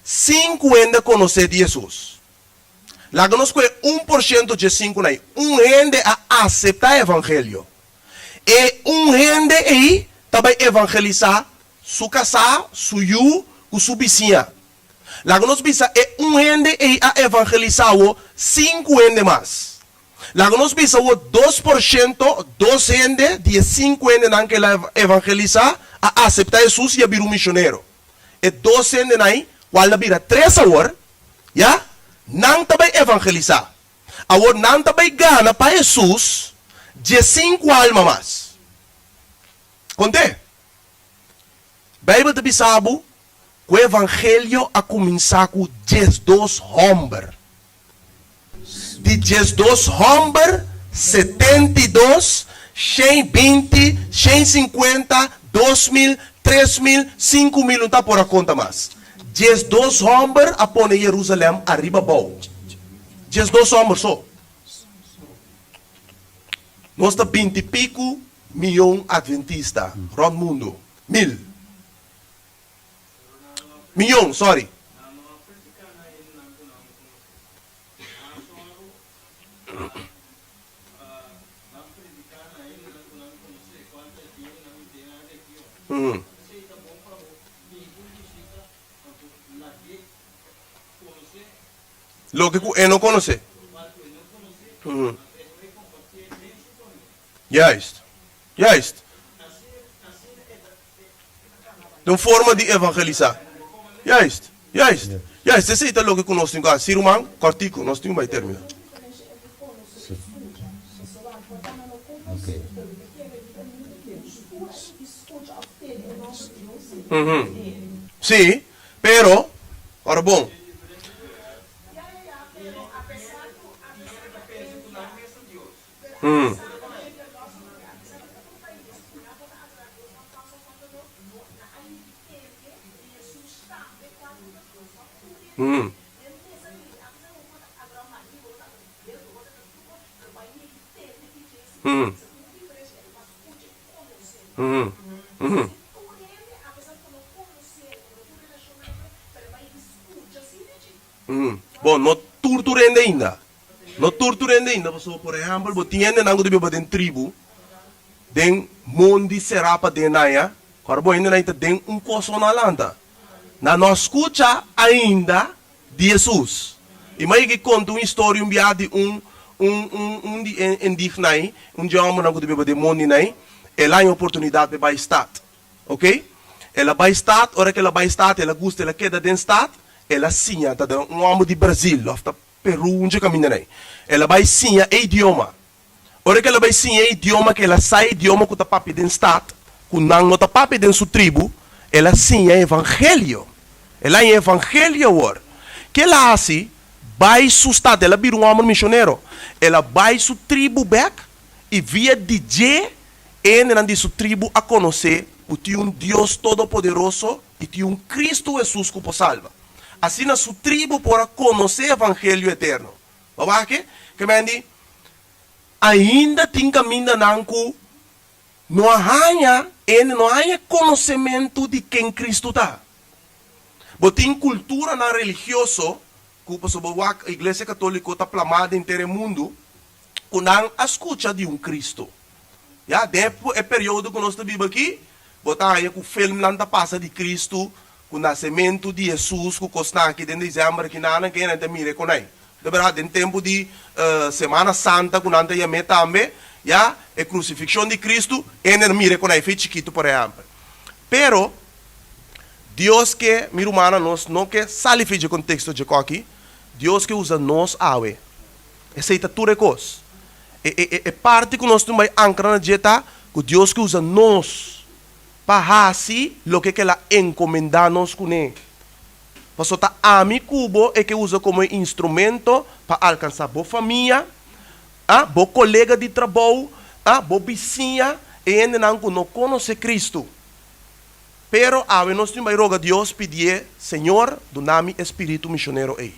sinku hende konosé di Hesus. Laga nos kohe 1% dje sinkunan ei. Un hende a aseptá e evangelio. E un hende ei ta bai evangelisá su kasá, su yu ku su bisiña. Laga nos bisa e un hende ei a evangelisá awo sinku hende mas. Laga nos bisa awo 2%, dos hende di e sinku hendenan ku el a evangelisá a aseptá Hesus i a bira un mishonero. E dos hendenan ei, kual a bira tres awor, ya, nan ta bai evangelisá. Awor nan ta bai gana pa Hesus 15 alma mas. Kont'é? Beibel ta bisa bo ku e evangelio a kuminsá ku 12 hòmber. Di 12 hòmber, 72, 120, 150, 2000, 3000, 5000, no ta por a konta mas. 12 hòmber a pone Jerusalèm ariba bou. 12 hòmber so. Nos ta binti piku mion adventista rònt mundu. Mil. Mion, sorry. Loke ku e no konosé. Juist. Juist. Ta un forma di evangelisá. Juist. Juist. Juist. Esei ta loke ku nos tin ku hasi. Si ruman, kòrtiku, nos tin ku bai terminá. Sí, pero, ora bon. Bon, no tur tur hende ainda. No tur tur hende ainda, pasobra por ehèmpel bo tin hendenan ku ta biba den tribu, den mondi será paden nan ya, ora bo hendenan ta den un kos ku nan a lanta. Nan no a skucha ainda di Hesus. I mi a yega i konta un historia un biaha di un un un un di e indignan, un di e hòmbernan ku ta biba den mondinan, el a haña oportunidat pa e bai stat. Ok, el a bai stat, ora ku el a bai stat el a gusta el a keda den stat, el a siña, ta den un hòmber di Brazil òf ta Peru un dje kaminda ei. El a bai siña e idioma. Ora ku el a bai siña e idioma, ku el a sa e idioma ku ta papia den stat, ku nan no ta papia den su tribu, el a siña e evangelio. El a haña e evangelio awor. Ke el a hasi? Bai su stat. El a bira un hòmber mishonero. El a bai su tribu bèk i via di dje e hendenan di su tribu a konosé ku tin un Dios Todopoderoso i tin un Kristu Hesus ku por salba. Asina su tribu por a konosé evangelio eterno. Bo wak ke? Ke men di, ainda tin kamindanan ku no a haña, hende no a haña konosementu di ken Kristu ta. Bo tin kulturanan religioso ku, pasobra bo wak Iglesia Katoliko ta plamá den henter e mundu, ku nan a skucha di un Kristu. Ya, den e periodo ku nos ta biba aki, bo ta haña ku filmnan ta pasa di Kristu, ku nasementu di Hesus, ku kosnan aki den desèmber aki nan nan kende ta mira e konai. De bèrdat, den tempu di Semana Santa ku nan ta yam'é tambe, ya, e krusifikshon di Kristu, hende ta mira e konai fe chikitu, por ehèmpel. Pero, Dios ke, mi rumannan, nos no ke sali fe dje konteksto dje kòki, Dios ke usa nos awe. Esei ta tur e kos. E e e parti ku nos tin bai ankra na dje ta ku Dios ke usa nos pa hasi loke ku el a enkomendá nos kuné. Pasobra ta ami ku bo e ke usa komo e instrumento pa alkansá bo famia, a bo kolega di trabou, a bo bisiña, e hendenan ku no konosé Kristu. Pero awe nos tin bai roga Dios pidié, Señor, duna mi e spiritu mishonero ei.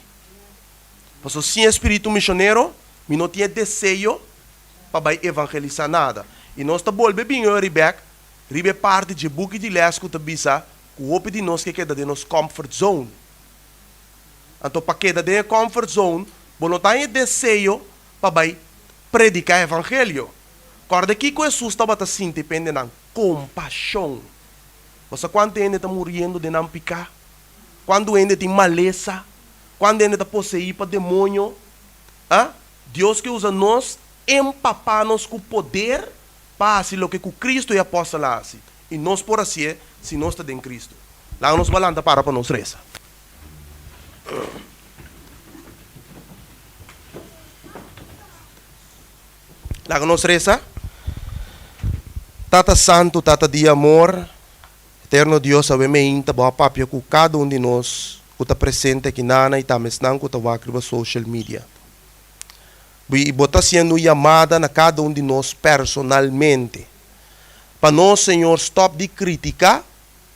Pasobra sin e spiritu mishonero, mi no tin e deseo pa bai evangelisá nada. I nos ta bolbe bin ori bèk riba e parti dje buki di lès ku ta bisa ku hopi di nos ke keda den nos comfort zone. Anto pa keda den e comfort zone, bo no ta haña e deseo pa bai prediká evangelio. Kòrda kiko Hesus tabata sinti p'e hendenan? Kompashon. Bo sa kuantu hende ta muriendo den nan piká? Kuantu hende tin malesa? Kuantu hende ta poseí pa demoño? A Dios ke usa nos empapá nos ku poder pa hasi loke ku Kristu i apòstelnan a hasi. I nos por hasié si nos ta den Kristu. Laga nos balanta para pa nos resa. Laga nos resa. Tata Santu, Tata di amor, Eterno Dios, awe meinta Bo a papia ku kada un di nos ku ta presente aki nana i tambe esnan ku ta wak riba social media. Bo i Bo ta hasiendo un yamada na kada un di nos personalmente. Pa nos, Señor, stòp di kritiká,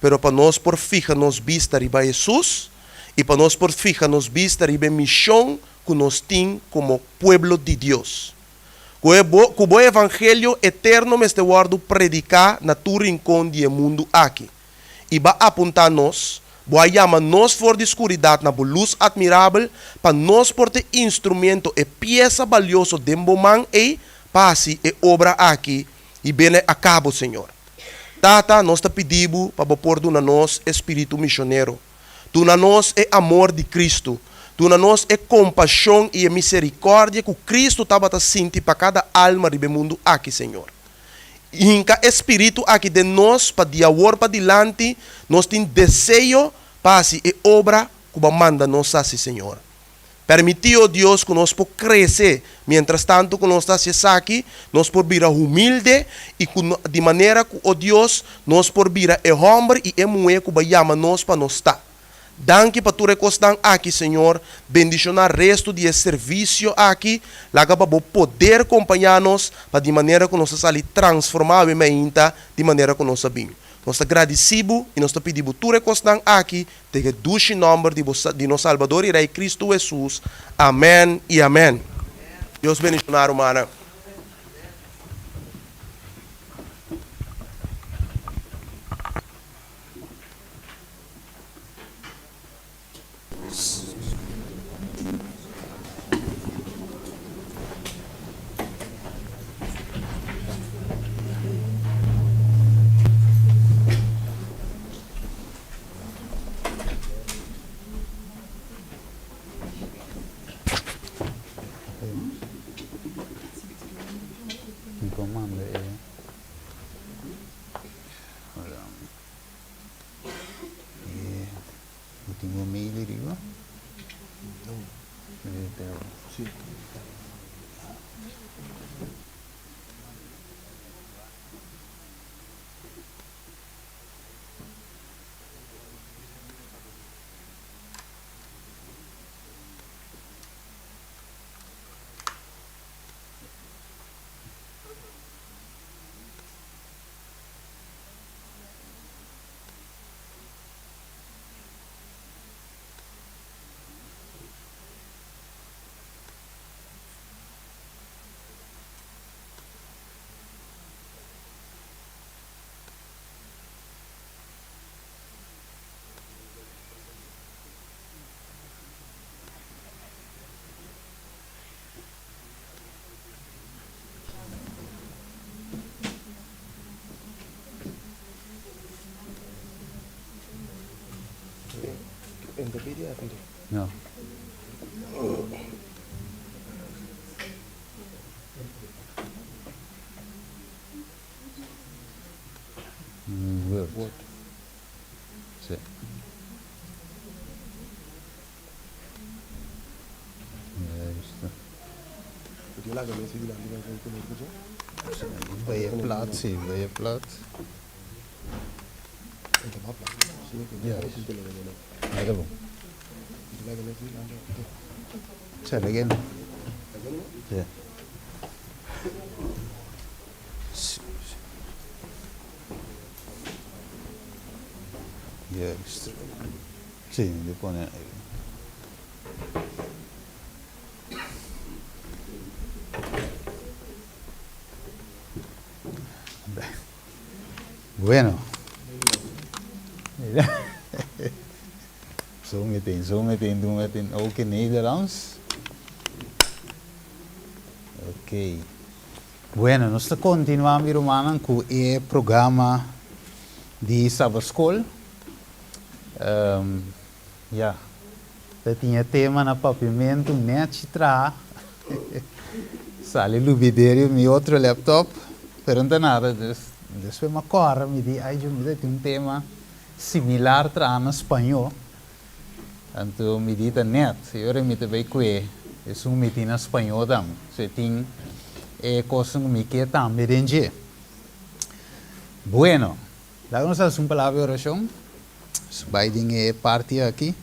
pero pa nos por fiha nos bista riba Hesus i pa nos por fiha nos bista riba e mishon. ku nos tin komo pueblo di Dios. Ku e bo ku bo evangelio eterno mester wòrdu prediká na tur rinkon di e mundu aki. I b'a apuntá nos, bo a yama nos for di skuridat na bo lus atmirabel, pa nos por ta e instrumento, e piesa balioso den bo man ei pa hasi e obra aki i bene a kabo, Señor. Tata, nos ta pidi bo pa bo por duna nos e spiritu mishonero. Duna nos e amor di Kristu. Duna nos e kompashon i e miserikòrdia ku Kristu tabata sinti pa kada alma riba e mundu aki, Señor. Hinka e spiritu aki den nos pa di awor padilanti nos tin deseo pa hasi e obra ku Bo a manda nos hasi, Señor. Permití, o Dios, ku nos por krese miéntras tantu ku nos ta hasi esaki, nos por bira humilde i ku di manera ku, o Dios, nos por bira e hòmber i e muhé ku Bo a yama nos pa nos ta. Danki pa tur e kosnan aki, Señor. Bendishoná restu di e servisio aki. Laga pa Bo poder kompañá nos pa di manera ku nos ta sali transformá awe mainta di manera ku nos a bin. Nos ta gradisí Bo i nos ta pidi Bo tur e kosnan aki Den e dushi nòmber di bo di nos Salbador i Rei Kristu Hesus. Amèn i amèn. Dios bendishoná rumannan. Bo tin bo mail riba? No. Word. Sí. Bay e plat, sí, bay e plat. Ahí ta bon. Sí, lag'é. Sí. Juist. Sí, mi pone ahí. Bueno. Zo meteen, zo meteen doen we het in, ook in Nederlands. Oké. Bueno, nos ta continua mi rumannan cu e programa di Sabbatschool. Ya, ta tin e tema na papiamentu nechi traha. Sali lubiderio mi otro laptop, pero no ta nada. Dus, despues mi a kòrda, mi di, ai Dios, mi ta tin un tema similar traha na spañó. Anto mi di ta nèt, i ora mi ta bai kue esun mi tin na spañó tambe. So e tin e kosnan ku mi ke tambe den dje. Bueno. Laga nos hasi un palabra di orashon. Nos bai den e parti aki.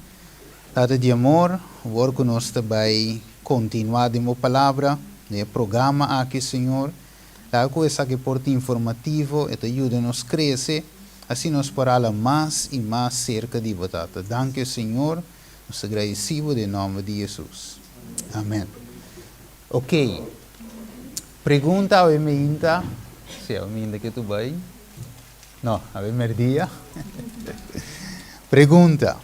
Tata di amor, awor ku nos ta bai kontinuá den bo palabra, den e programa aki, Señor, laga ku esaki por ta informativo, e ta yuda nos krese, asina nos por hala mas i mas serka di bo, Tata. Danki, Señor. Nos ta gradisí bo den nòmber di Hesus. Amen. Ok. Pregunta awe meinta, si awe meinta ke tu bai? No, awe merdia. Pregunta,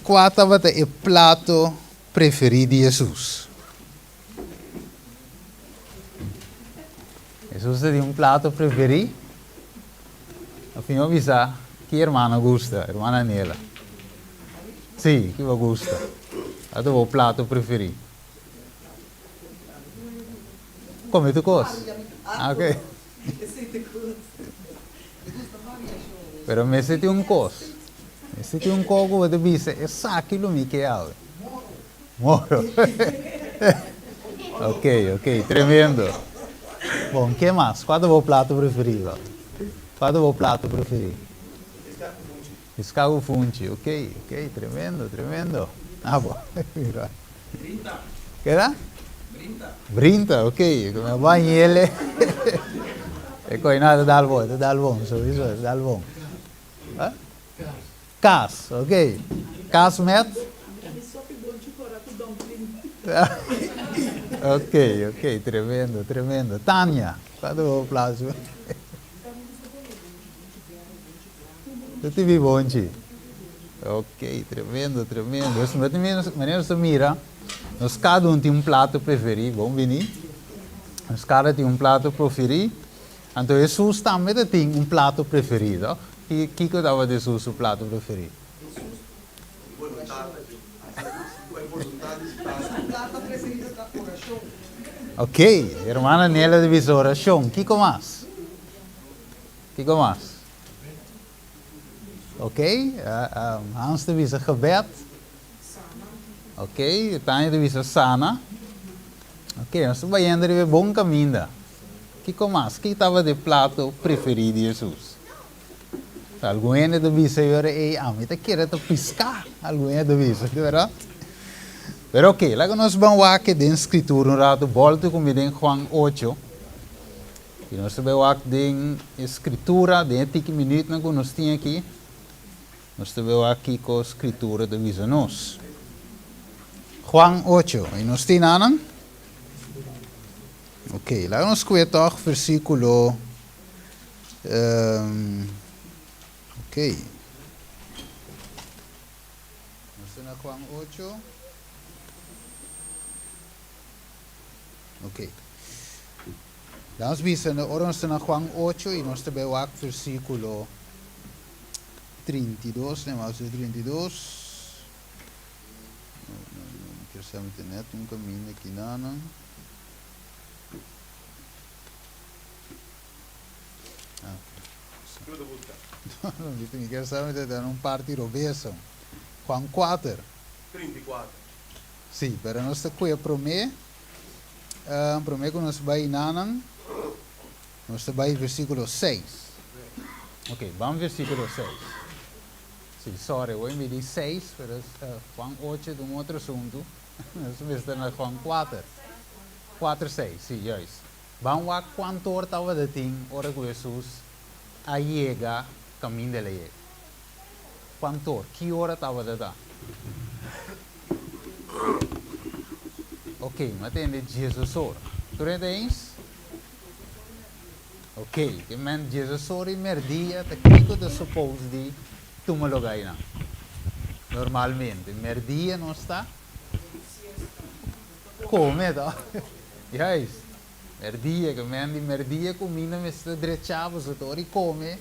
Kua tabata e plato preferí di Hesus? Hesus ta tin un plato preferí? Afin bo bisa ki hermano gusta, hermana Nela. Sí, ki bo gusta? Kua ta bo plato preferí? Come tur cos. Ah, ok. Pero mester tin un cos. Mester tin un cos cu bo ta bisa, esaki lo mi ke awe. Moro. Ok, ok, tremendo. Bon, ke mas? Kua ta bo plato preferí, Lot? Kua ta bo plato preferí? Piská ku funchi. Ok, ok, tremendo, tremendo. Ah, bo. Brinta. Keda? Brinta. Brinta, ok. Mi a bañ'ele. E koi no, ta dal bon, ta dal bon, souiso, ta dal bon. Kas, ok. Kas met? Sopi bonchi kora ku dumpling. Ok, ok, tremendo, tremendo. Tania, kua ta bo plato? Tu tin bi bonchi. Ok, tremendo, tremendo. Dus manera nos ta mira, nos kada un tin un plato preferí, bon bini? Nos kada tin un plato preferí. Anto Hesus tambe ta tin un plato preferí, toch? Kiko tabata Hesus su plato preferí? Ok, hermana Nela ta bisa orashon. Kiko mas? Kiko mas? Ok, Hans ta bisa gebed. Ok, Tania ta bisa sana. Ok, nos ta bayendo riba e bon kaminda. Kiko mas? Ki tabata e plato preferí di Hesus? Algun hende ta bisa e ora ei, ami ta kere ta piská, algun hende ta bisa, di bèrdat? Pero ok, laga nos ban wak den Skritura un ratu, bòltu ku mi den Juan ocho. I nos ta bai wak den e Skritura, den e tiki minütnan ku nos tin aki, nos ta bai wak kiko Skritura ta bisa nos. Juan ocho, i nos tin anan? Ok, laga nos kue tòg versíkulo, ok. Nos ta na Juan ocho. Ok. Laga nos bisa, ora nos ta na Juan ocho i nos ta bai wak versíkulo 32, ne, wak 32. No, no, no, mi kier sa mi ta net un kaminda kinanan. Ah, no, mi kier sa mi ta na un parti robeso. Juan kuater. 34. Sí, pero nos ta kue promé, promé ku nos bai nanan, nos ta bai versíkulo seis. Ok, ban versíkulo seis. Sí, sorry, wou mi di seis, pero Juan ocho ta un otro asuntu. Nos mester na Juan kuater. Kuater seis, sí, juist. Ban wak kuantu or tabata tin ora ku Hesus a yega kaminda el a yega. Kuantu or? Ki ora tabata ta? Ok, mi a tende diesdos or. Tur hende eens? Ok, ke men diesdos or i merdia ta kiko ta suppose di tuma loga einan? Normalmente, merdia nos ta kome to. Juist, merdia, ke men di merdia kuminda mester drecha pasobra ta ora di kome.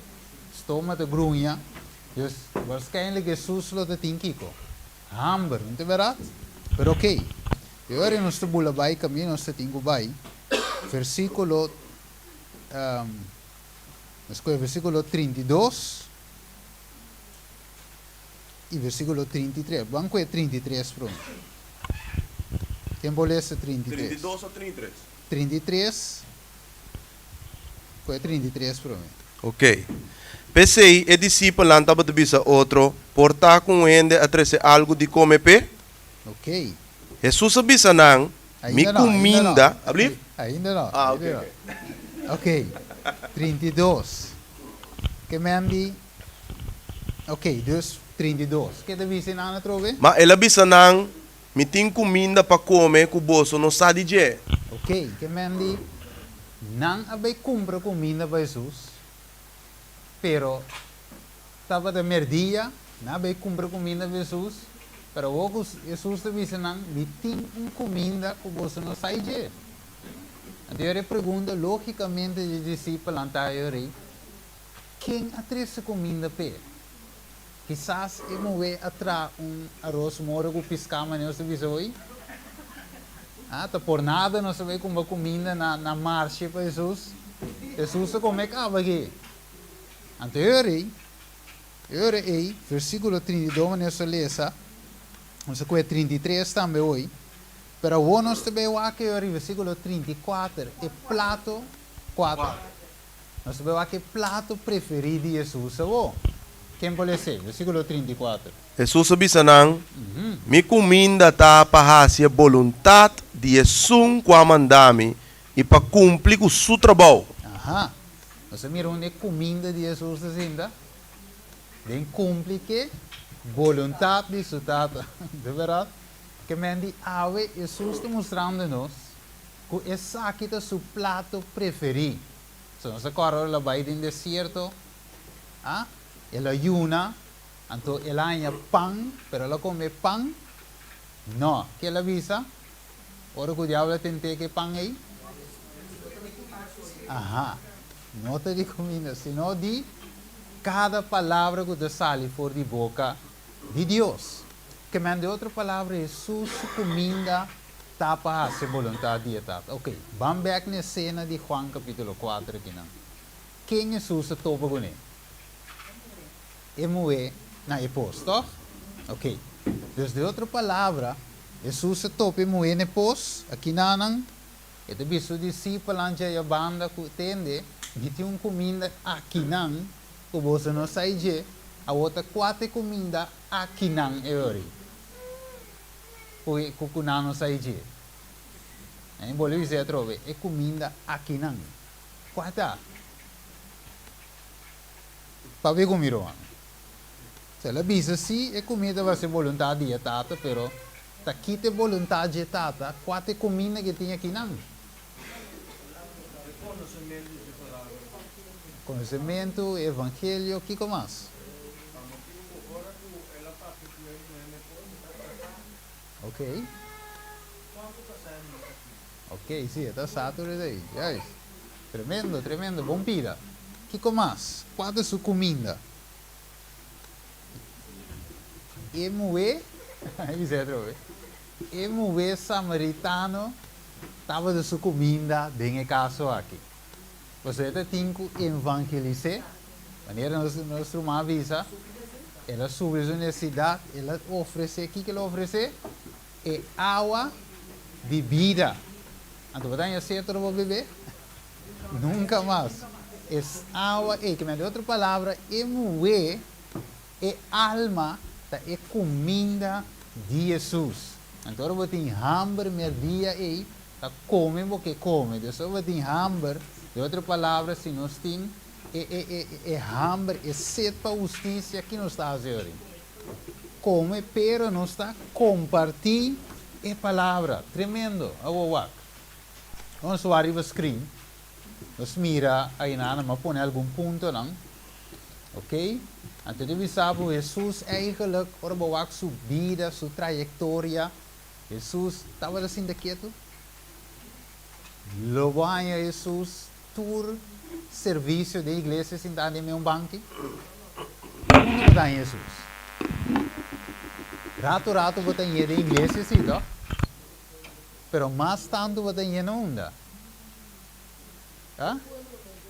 Stoma ta gruña. Dus, waarschijnlijk Hesus lo ta tin kiko? Hamber, no ta berdad? Pero ok, e ora nos ta bula bai camino nos ta tin cu bai, versiculo, nos coge versiculo 32 y versiculo 33. Ban coge 33 prome. Ken por lesa 33? 32 of 33? 33. Ku e 33 promé. Ok. P'esei e disipelnan tabata bisa otro, Por ta ku un hende a trese algu di kome p'e? Ok. Hesus a bisa nan, Mi Ainda no, ainda no. kuminda. Ablief? Ainda no, Ah, ok, ainda no. ok. Ok. 32. Ke men di, ok, dus 32. Ke ta bisa nan atrobe? Ma el a bisa nan. Mi tin kuminda pa kome ku boso no sa di dje. Ok, ke men di, Nan a bai kumpra kuminda pa Hesus, pero tabata merdia, nan a bai kumpra kuminda pa Hesus, pero awor ku Hesus ta bisa nan, Mi tin un kuminda ku boso no sa di dje. Anto e pregunta lógikamente di e disipelnan ta e ora ei, Ken a trese kuminda p'e? Kisas e muhé a traha un aros moro ku piská manera nos ta bisa hoy. Ah, ta por nada nos a bai kumpra kuminda na na marshe pa Hesus. Hesus a kome kaba aki. Anto e ora ei, e ora ei, versíkulo 32 manera nos a lesa, nos a kohe 33 tambe hoy, pero awor nos ta bai wak e ora ei versíkulo 34, e plato kuater. Nos ta wak e plato preferí di Hesus awor. Ken por les'é? Versíkulo 34. Hesus a bisa nan, Mi kuminda ta pa hasi e boluntat di esun ku a manda mi i pa kumpli ku su trabou. Aha. Nos a mira unda e kuminda di Hesus ta sinta? Den kumpli ku e boluntat di su Tata. Ta bèrdat? Ke men di awe Hesus ta mustrando nos Ku esaki ta su plato preferí. So nos a kòrda ora el a bai den desierto, a? El a yuna, anto el a haña pan, pero el a kome pan? No. Ke el a bisa ora ku diablo a tent'é ku e pan ei? Aha. No ta di kuminda, sino di kada palabra ku ta sali for di boka di Dios. Ke men, di otro palabra, Hesus su kuminda Ta pa hasi boluntat di e Tata. Ok, ban bek na e sena di Juan kapítulo kuater akinan. Ken Hesus a topa kuné? E muhé na e pos, tòg? Ok, dus di otro palabra, Hesus a topa e muhé na e pos, akinanan, e ta bisa su disipelnan dje aya banda ku, Tende, mi tin un kuminda akinan ku boso no sa i dje, awor ta kua ta e kuminda akinan e ora ei? Ku e ku ku nan no sa dje. Mi bolbe bisa atrobe, e kuminda akinan, kua ta? Pabia ku mi ruman. El a bisa si e kuminda tabata se boluntat di e tata, pero ta kita e boluntat dje tata, kua ta e kuminda ke tin akinan? Konosementu, e evangelio, kiko mas? Ok. Ok, si, e ta sa tur esei. Juist. Tremendo, tremendo. Bon pida. Kiko mas? Kua ta su kuminda? E muhé, ai bisa atrobe, e muhé samaritano tabata su kuminda den e kaso aki. Pasobra e ta tin ku evangelis'é, manera nos nos ruman a bisa, el a subi su nesesidat, el a ofresé, kiko el a ofresé? E awa di bida. Anto bo ta haña sed ora bo bebé? Nunka mas. E awa ei, ke mester otro palabra, e muhé, e alma ta e kuminda di Hesus. Anto ora bo tin hamber merdia ei, Ta come bo ke come. Dus ora bo tin hamber, den otro palabra si nos tin e e e e hamber, e sed pa husticia, ki nos ta haci ori? Come, pero nos ta comparti e palabra. Tremendo! Awor wak. Nos wak riba screen, nos mira ayinana, mi a pone algun puntonan. Ok? Anto di bisa bo Jesus eigenlijk, ora bo wak su bida, su trayectoria, Hesus tabata sinta ketu? Lo bo haña Hesus tur servisio den iglesia sintá den meun banki? Unda bo ta haña Hesus? Ratu ratu bo ta hañ'é den iglesia sí, tòg? Pero mas tantu bo ta hañ'é na unda? Ha?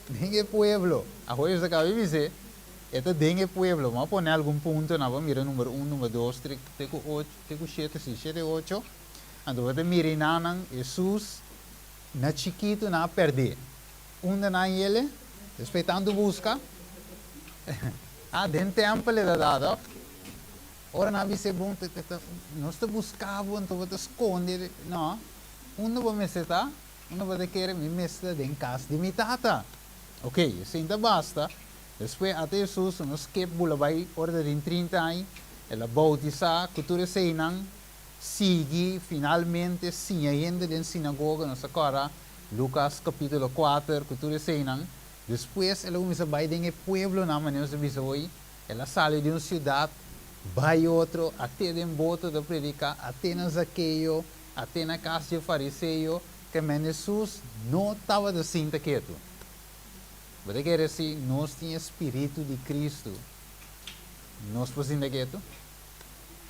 Den e pueblo. Awor Hesus a kaba di bis'é, E ta den e pueblo. Bo a pone algun puntonan, bo a mira number un, number dos, tres, te ku ocho. Te ku shete, si, shete, ocho. Anto bo ta mira i nannan, Hesus na chikitu nan a pèrdé. Unda nan yele? Despues tantu buska. Ah, den tèmpel e ta dado. Ora nan a bis'é, Bon, nos ta buska bo, anto bo ta skonde. No. Unda bo mester ta? Unda bo ta kere? Mi mester ta den kas di mi Tata. Oké, esei ta basta. Despues ata Hesus no skep bula bai ora ta tin 30 aña, el a bautisá ku tur eseinan. sigui finalmente siña hende den sinagoga, nos ta kòrda Lukas kapítulo kuater ku tur eseinan. Despues el a kuminsá bai den e pueblonan, manera nos ta bisa hoy, el a sali di un siudat bai otro, ate den boto ta prediká, ate na Zakeo, ate na kas dje fariseo, ke men Hesus no tabata sinta ketu. Bo ta kere si nos tin e spiritu di Kristu, nos por sinta ketu?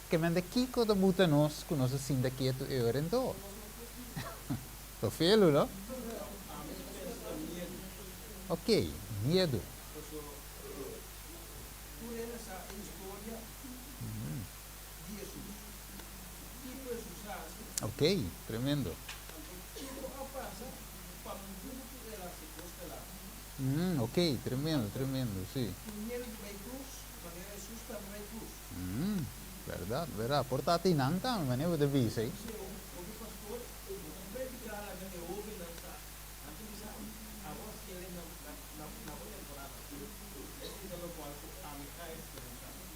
Ke men ta kiko ta buta nos ku nos a sinta ketu e ora entó? Ta felu, no? Ok, miedu. Ok, tremendo. Ok, tremendo, tremendo, si. Berdad, berdad. Por ta tin nan tambe, manera bo ta bisa ei.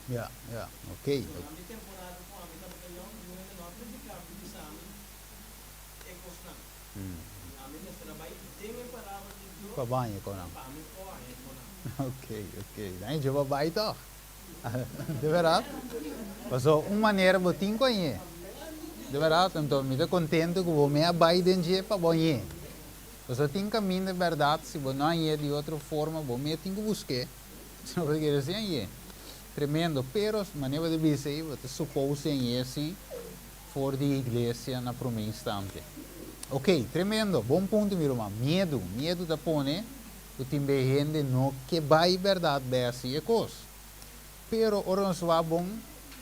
Ya, ya, ok. Pa baña con nan. Ok, ok. Dan e pa bai toch. De verdad? Paso un manera bo tin cu añe. De verdad? Anto mi ta contento cu bo me a bai den dje pa bo añe. Paso tin caminda berdad si bo no añe di otro forma bo me tin cu busque. Si no bo ta kere si añe. Tremendo. Pero manera bo ta bisa ey bo ta suppose añe si. For di iglesia na prome instante. Ok, tremendo, bon punto mi ruman. Miedu, miedu ta pone ku tin be hende no ke bai bèrdat bai hasi e kos. Pero ora nos wak bon,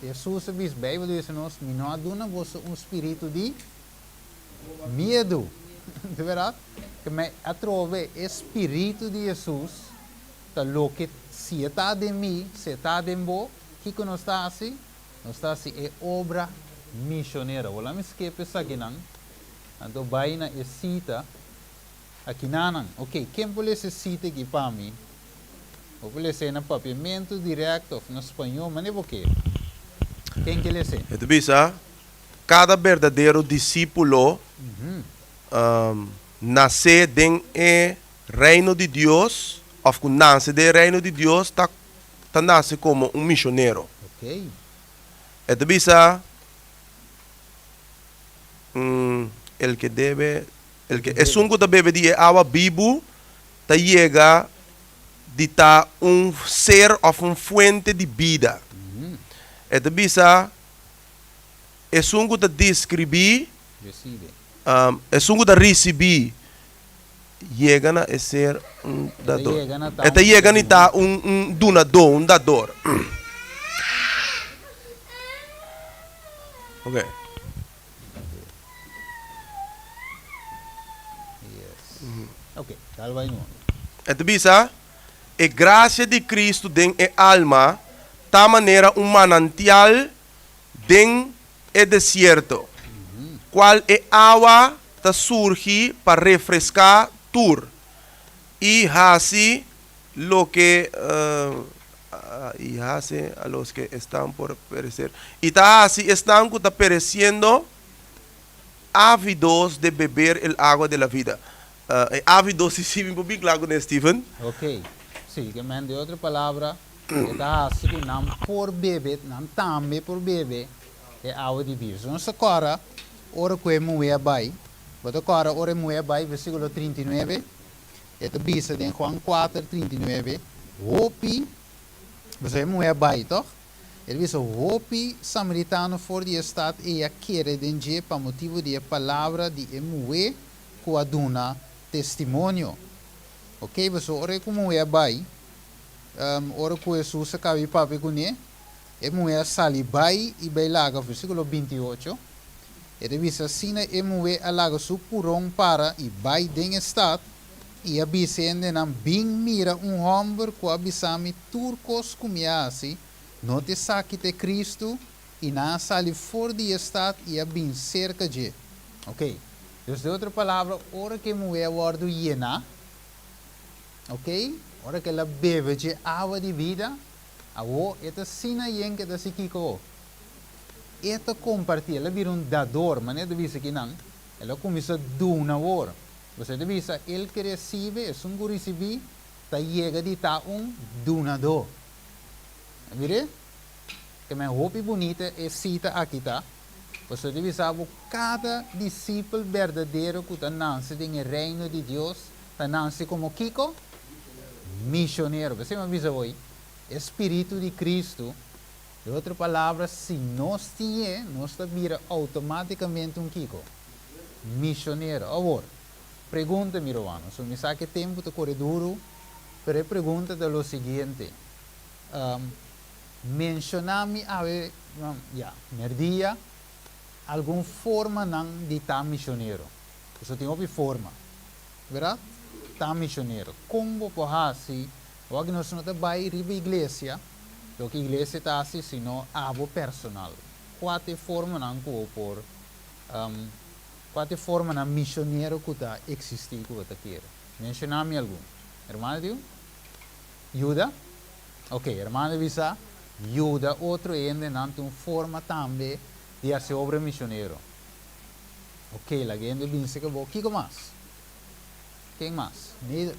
Hesus a bisa, Beibel ta bisa nos, mi no a duna boso un spiritu di miedu. Di bèrdat? Ke mi atrobe e spiritu di Hesus ta loke si e ta den mi, si e ta den bo, kiko nos ta hasi? Nos ta hasi e obra misionero. Bo la mi skep esakinan, anto bai na e sita akinanan. Ok, ken por lesa e sita aki pa mi? Bo por lesa e na papiamentu dirèkt òf na spañó, manera bo ke. Ken ke lesa e? E ta bisa, Kada berdadero disípulo nasé den e Reino di Dios òf ku nase den e Reino di Dios ta ta nase komo un misionero. E ta bisa, El ke debe, el ke, esun ku ta bebe di e awa bibu ta yega di ta un ser òf un fuente di bida. E ta bisa, esun ku ta deskribí, esun ku ta risibí Yega na e ser un dador. E ta yega ni ta un un dunadó, un dador. Ok. E ta bisa, E grasia di Cristo den e alma ta manera un manantial den e desierto, cual e awa ta surgi pa refresca tur y haci loke y hace a los que estan por perecer y ta haci esnan cu ta pereciendo ávidos de beber el agua de la vida. E ávidos si si mi por bin cla cu ne Steven. Ok, si, ke men di otro palabra e ta haci cu nan por bebe, nan tambe por bebe e awa di bida. So nos ta cora ora cu e muhe a bay, bo ta cora ora e muhe a bay, versiculo 39, e ta bisa den Juan 4, 39, hopi, pasobra e muhe a bay, toch? E ta bisa, hopi samaritano for di e stad ei a kere den dje pa motibu di e palabra di e muhe cu a duna testimonio. Ok, pasobra ora cu muhe a bay, ora cu Hesus a caba di papia cune, E muhé a sali bai i bai laga, versíkulo 28, E ta bisa, Asina e muhé a laga su puron para i bai den e stat, i a bisa e hendenan, Bin mira un hòmber ku a bisa mi tur kos ku mi a hasi, no ta esaki ta e Kristu? I nan a sali for di e stat i a bin serka dje. Oké, dus den otro palabra, ora ku e muhé a wòrdu yená, oké, ora ku el a bebe dje awa di bida, Awo e ta asina yen ke ta hasi kiko? E ta kompartí, el a bira un dador, manera ta bisa kinan, el a kuminsá duna awor. Bo ta bisa, el ke resibe, esun ku risibí, ta yega di ta un dunadó. A mir'é? Ke men hopi bunita e sita aki ta. Bo ta bisa bo, kada disipel berdadero ku ta nanse den e Reino di Dios ta nanse komo kiko? Misionero. P'esei mi a bisa bo ei, e spiritu di Kristu, den otro palabra, si nos tin e, nos ta bira outomátikamente un kiko? Misionero. Awor, pregunta mi rumannan, so mi sa ku e tempu ta kore duru, pero e pregunta ta lo siguiente, Menshoná mi awe, ya, merdia, algun formanan di ta misionero. Pasobra tin hopi forma, bèrdat? Ta misionero. Kon bo por hasi? Awor ku nos no ta bai riba iglesia, loke iglesia ta hasi, sino abo personal. Kua ta e formanan ku bo por, kua ta e formanan misionero ku ta eksistí ku bo ta kere? Menshoná mi algun. Hermano di un? Yuda? Ok, hermano bisa, yuda otro hendenan ta un forma tambe di hasi obra misionero. Ok, laga hende bin seka bo. Kiko mas? Ken mas? Neider?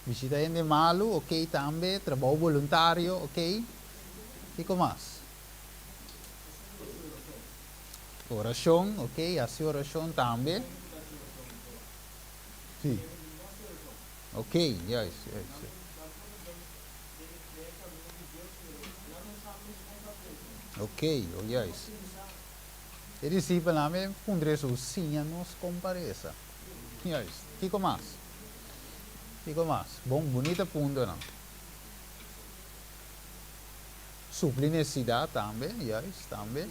Bishita hende malu, ok, tambe. Trabou boluntario, ok. Kiko mas? Orashon, ok, hasi orashon tambe. Si. Ok, juist, juist. Ok, oh juist. E disipelnan a puntra Hesus, Siña nos kon pa resa. Juist. Kiko mas? Kiko mas? Bon, bunita puntonan. Supli nesesidat tambe, juist, tambe.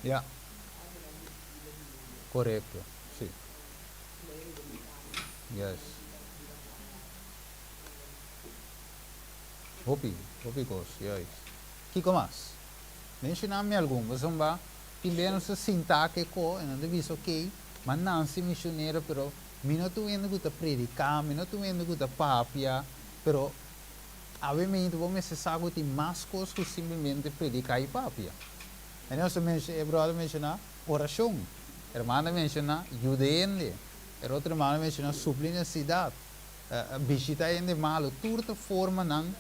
Ya. Korekto, si. Yes. Hopi, hopi kos, juist. Kiko mas? Menshoná mi algun, pasobra tin bes nos ta sintá ke ko i nan ta bisa okey, m'a nanse misionero pero mi no ta un hende ku ta prediká, mi no ta un hende ku ta papia, pero Awe meintu bo mester sa ku tin mas kos ku simplemente prediká i papia. E nos ta mensho, e bròder menshoná orashon, hermano a menshoná yuda hende, e otro hermano a menshoná supli nesesidat, bishitá hende malu, tur ta formanan,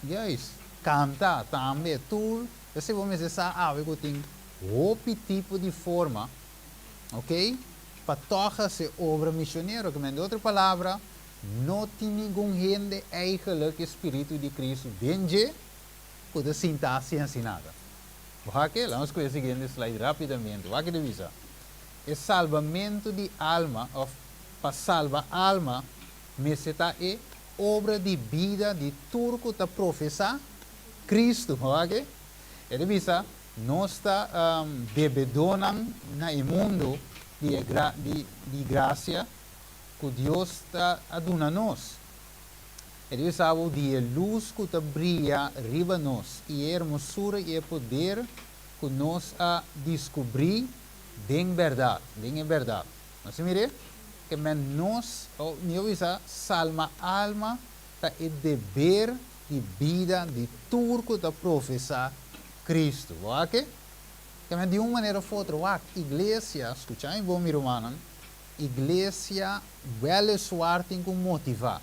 juist, kanta tambe, tur, p'esei bo mester sa awe ku tin hopi tipo di forma, ok, pa tòg hasi obra misionero, ke men di otro palabra, No tin ningun hende eigenlijk e spiritu di Cristo den dje cu ta sinta haci haci nada. Wak, laat nos scoge siguiente slide rapidamente. Wak e ta bisa, E salbamento di alma of pa salba alma mester ta e obra di bida di tur cu ta profesa Cristo. Wak, e ta bisa, nos ta bebedonan na e mundo di e di gracia ku Dios ta a duna nos. E ta bisa bo di e lus ku ta bria riba nos i e hermosura i e poder ku nos a diskubrí den bèrdat, den e bèrdat. Nos a mir'é? Ke men nos, o mihó bisa, salma alma ta e deber di bida di tur ku ta profesá Kristu. Bo wak e? Ke men di un manera òf otro, wak, iglesia, skucha mi bon mi rumannan, Iglesia weliswaar tin ku motivá.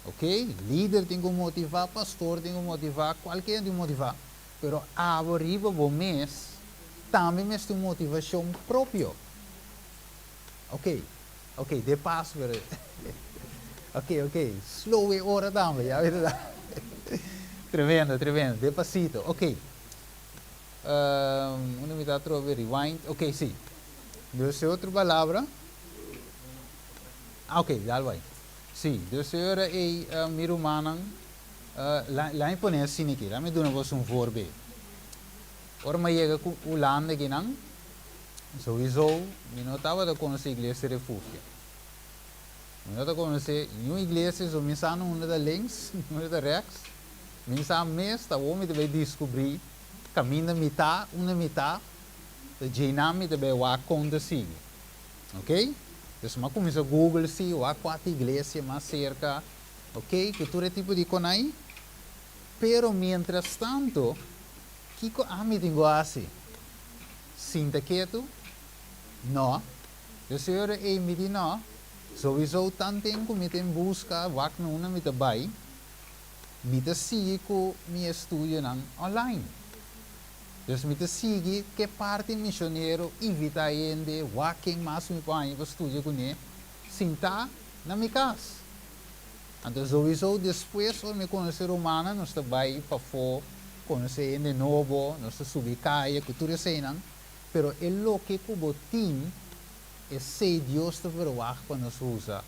Ok, lider tin ku motivá, pastor tin ku motivá, kualke hende tin ku motivá. Pero abo riba bo mes tambe mester un motivashon propio. Ok, ok, de pas pero ok, ok, slow e ora tambe, ya berdad. Tremendo, tremendo, depasito, ok. Unda mi ta atrobe rewind, ok, si. Dus e otro palabra? Ah, ok, dal bai. Sí, dus e ora ei, mi rumannan, la, la mi pone asina aki, la mi duna boso un voorbeeld. Ora mi a yega ku Hulanda akinan, souiso mi no tabata konosé Iglesia Refugio. Mi no ta konosé niun iglesia, so mi sa no unda ta links, unda ta rechts. Mi sa mes, ta awor mi ta bai diskubrí kaminda mi ta, unda mi ta. Ta djeinan mi ta bay wak kon ta sigui. Ok? Dus mi a cuminsa google si, wak cua ta iglesia mas cerca, ok, cu tur e tipo di conai. Pero mientras tanto, kico ami tin cu haci? Sinta ketu? No. Dus e ora ey mi di no, sowiso tanten cu mi ta en busca wak na unda mi ta bay, mi ta sigui cu mi estudionan online. Dus mi ta sigui ke parti misionero, invita hende, wak ken mas mi por haña pa studia kuné, sintá na mi kas. Anto souiso despues ora mi konosé rumannan nos ta bai pafó konosé hende nobo, nos ta subi kaya ku tur eseinan, pero e loke ku bo tin esei Dios ta verwagt pa nos usa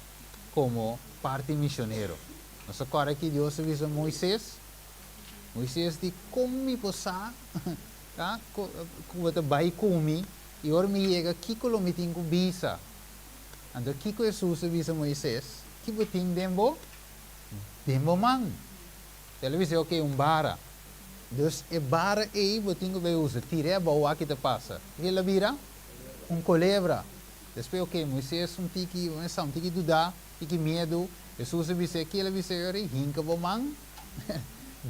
komo parti misionero. Nos ta kòrda ki Dios a bisa Moises? Moises di, Kon mi por sa ku bo ta bai ku mi, i ora mi yega, kiko lo mi tin ku bisa? Anto kiko Hesus a bisa Moises? Ki bo tin den bo? Den bo man. El a bisa, Oke, un bara. Dus e bara ei bo tin ku bai usa. Tir'é abou, wak ki ta pasa. Kiko el a bira? Un kolebra. Despues, oke, Moises un tiki, un tiki dudá, tiki miedu. Hesus a bis'é, Ki el a bis'é? Ora, hinka bo man.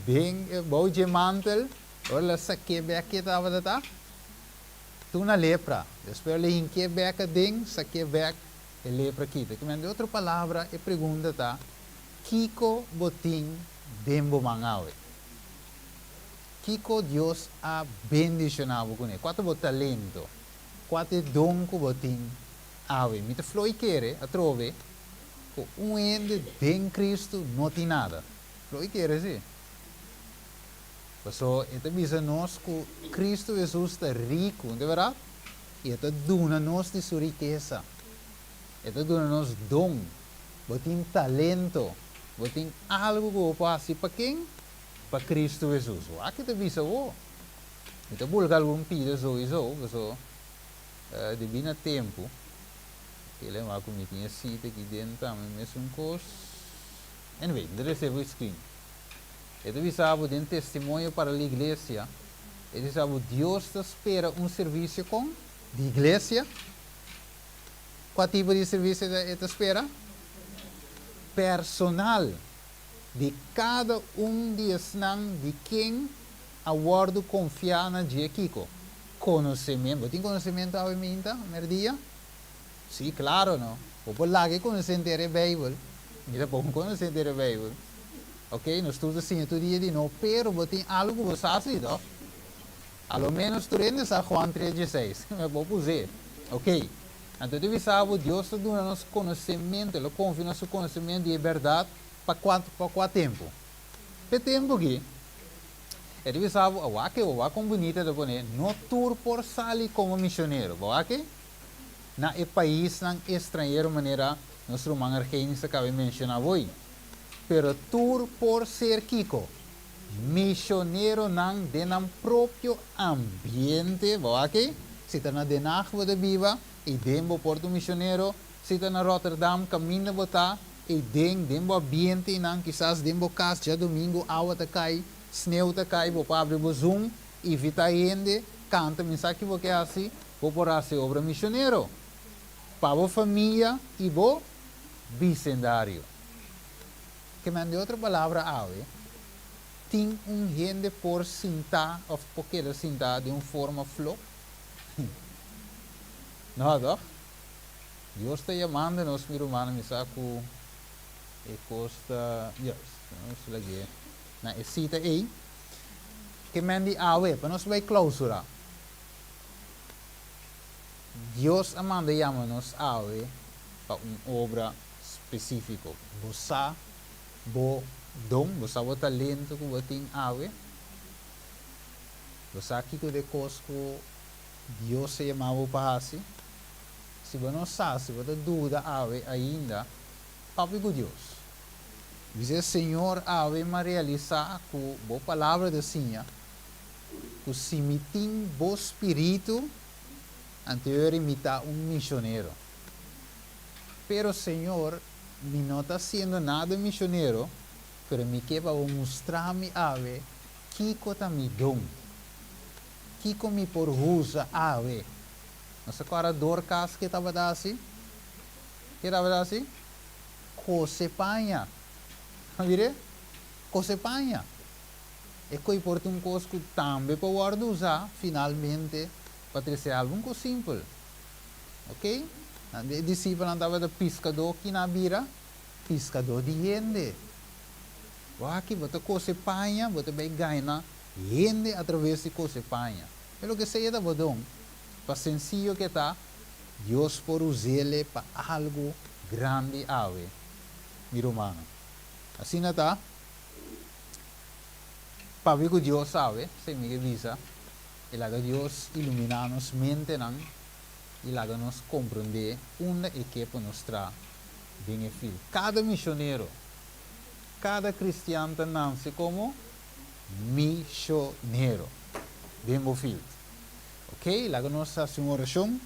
Den e bou dje mantel, ora el a sak'é bek ke tabata ta? Tur na lepra. Despues el a hink'é bek aden, sak'é bek, e lepra kita. Kimen di otro palabra, e pregunta ta, Kiko bo tin den bo man awe? Kiko Dios a bendishoná bo kuné? Kua ta bo talento? Kua ta e don ku bo tin awe? Mi ta floi kere atrobe Ku un hende den Kristu no tin nada. Lo i kere si. Paso e ta bisa nos ku Kristu Hesus ta riku, no ta bèrdat? I e ta duna nos di su rikesa. E ta duna nos don. Bo tin talento. Bo tin algu ku bo por hasi pa ken? Pa Kristu Hesus. Wak e ta bisa bo. Mi ta bulka algun pida souiso, paso debí na tempu. Kele wak ku mi tin e sita aki den tambe mesun kos. Anyway, mi ta rese bo e screen. E ta bisa bo den Testimonio para la Iglesia, e ta bisa bo Dios ta spera un servisio kon? Di iglesia. Kua tipo di servisio e ta spera? Personal. Di kada un di esnan di ken a wòrdu konfiá na dje kiko? Konosementu. Bo tin konosementu awe minta, merdia? Sí, claro no. Bo por laga e conoce henter e Bijbel. Mi ta pon conoce henter e Bijbel. Ok, nos tur ta siña tur dia di no, pero bo tin algo cu bo sa si, toch? A lo menos tur hende sa Juan 3:16. Bo pus'é. Ok. Anto ta bisa bo, Dios ta duna nos conocemento, El a confia nos su conocemento di e berdad pa cua, pa cua tempo? P'e tempo aki. E ta bisa bo, awak e, wak con bunita ta pone, no tur por sali como misionero. Bo wak e? Na e paisnan estranhero manera nos ruman Argenis a caba e menciona avoi. Pero tur por ser kico? Misioneronan den nan propio ambiente, bo wak e? Si ta na Den Haag bo ta biba, ei den bo por ta un misionero, si ta na Rotterdam caminda bo ta, ei den, den bo ambiente einan, kisas den bo cas djadomingo awa ta cay, sneu ta cay, bo por abri bo zoom, invita hende, canta, mi sa ki bo ke haci, Bo por hasi obra misionero pa bo famia i bo bisendario. Ke men di otro palabra awe, tin un hende por sintá òf por keda sintá den un forma flo? No, tòg? Dios ta yamando nos, mi rumannan, mi sa ku e kos ta, juist, nos lag'é na e sita ei. Ke men di awe, pa nos bai klausurá. Dios a manda yama nos awe pa un obra spesífiko. Bo sa bo don? Bo sa bo talento ku bo tin awe? Bo sa kiko ta e kos ku Dios a yama bo pa hasi? Si bo no sa, si bo ta duda awe ainda, papia ku Dios. Bis'é, Señor, awe mi a realisá ku bo palabra ta siña ku si mi tin bo spiritu, anto yori mi ta un misionero. Pero Señor, mi no ta haciendo nada misionero, pero mi ke pa bo mustra mi awe kiko ta mi don. Kiko mi por usa awe? Nos ta kòrda Dorcas ke tabata hasi? Ke tabata hasi? Kose paña. A mir'é? Kose paña. E koi por ta un kos ku tambe por wòrdu usá finalmente pa trese algu. Un kos simpel. Ok? E disipelnan tabata piskadó, kina a bira? Piskadó di hende. Bo aki bo ta kose paña, bo ta bai gaña hende atraves di kose paña. E loke sea ta bo don, pa sensiyo ke ta, Dios por us'ele pa algu grandi awe, mi rumannan. Asina ta, pabia ku Dios awe, esei mi ke bisa, i laga Dios iluminá nos mentenan i laga nos komprondé unda e ke pa nos tra den e fil. Kada misionero, kada kristian ta nanse komo misionero den bo field. Ok, laga nos hasi un orashon.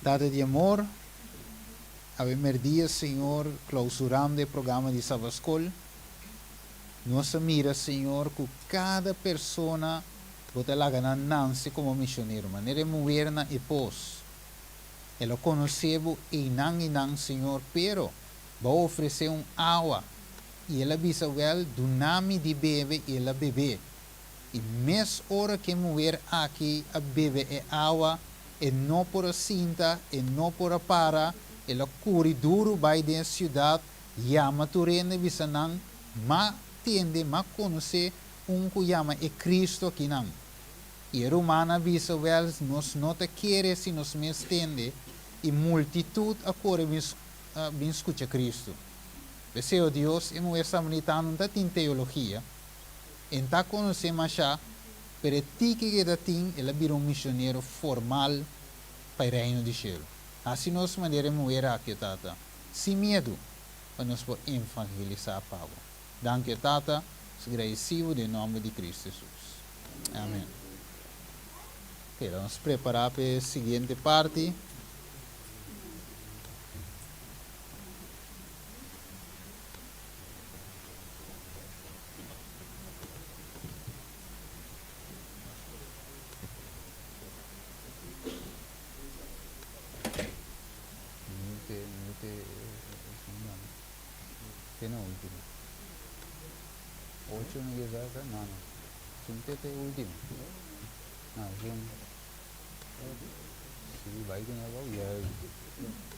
Tata di amor, awe merdia, Señor, klausurando e programa di Sabaskol, nos a mira, Señor, ku kada persona Bo ta laga nan nanse komo misionero, manera e muher na e pos. El a konosé Bo einan einan, Señor, pero Bo a ofresé un awa, i el a bisa, Wèl, duna mi di bebe, i el a bebé. I mes ora ku e muher aki a bebe e awa, e no por a sinta, e no por a para, el a kuri duru bai den e siudat, yama tur hende i bisa nan, M'a tende, m'a konosé un ku yama e Cristo akinan. I e rumannan a bisa, Wèl, nos no ta kere si nos mes tende, i multitut a kore bin bin skucha Cristo. P'esei, o Dios, e muher samaritano no ta tin teologia, e no ta konosé mashá, pero e tiki ku e ta tin, el a bira un misionero formal pa e Reino di shelu. Hasi nos manera e muher aki, o Tata, sin miedu, pa nos por evangelisá pa bo. Danki, o Tata, nos gradisibo den nomber di Cristo Jesus. Amen. Ok, la nos prepará pa e siguiente parti. Mute, mute, Te na ultimo. Ocho no yega acá? No, no. Sun te te ultimo. No, sun. Sí, bai con abao. Ya.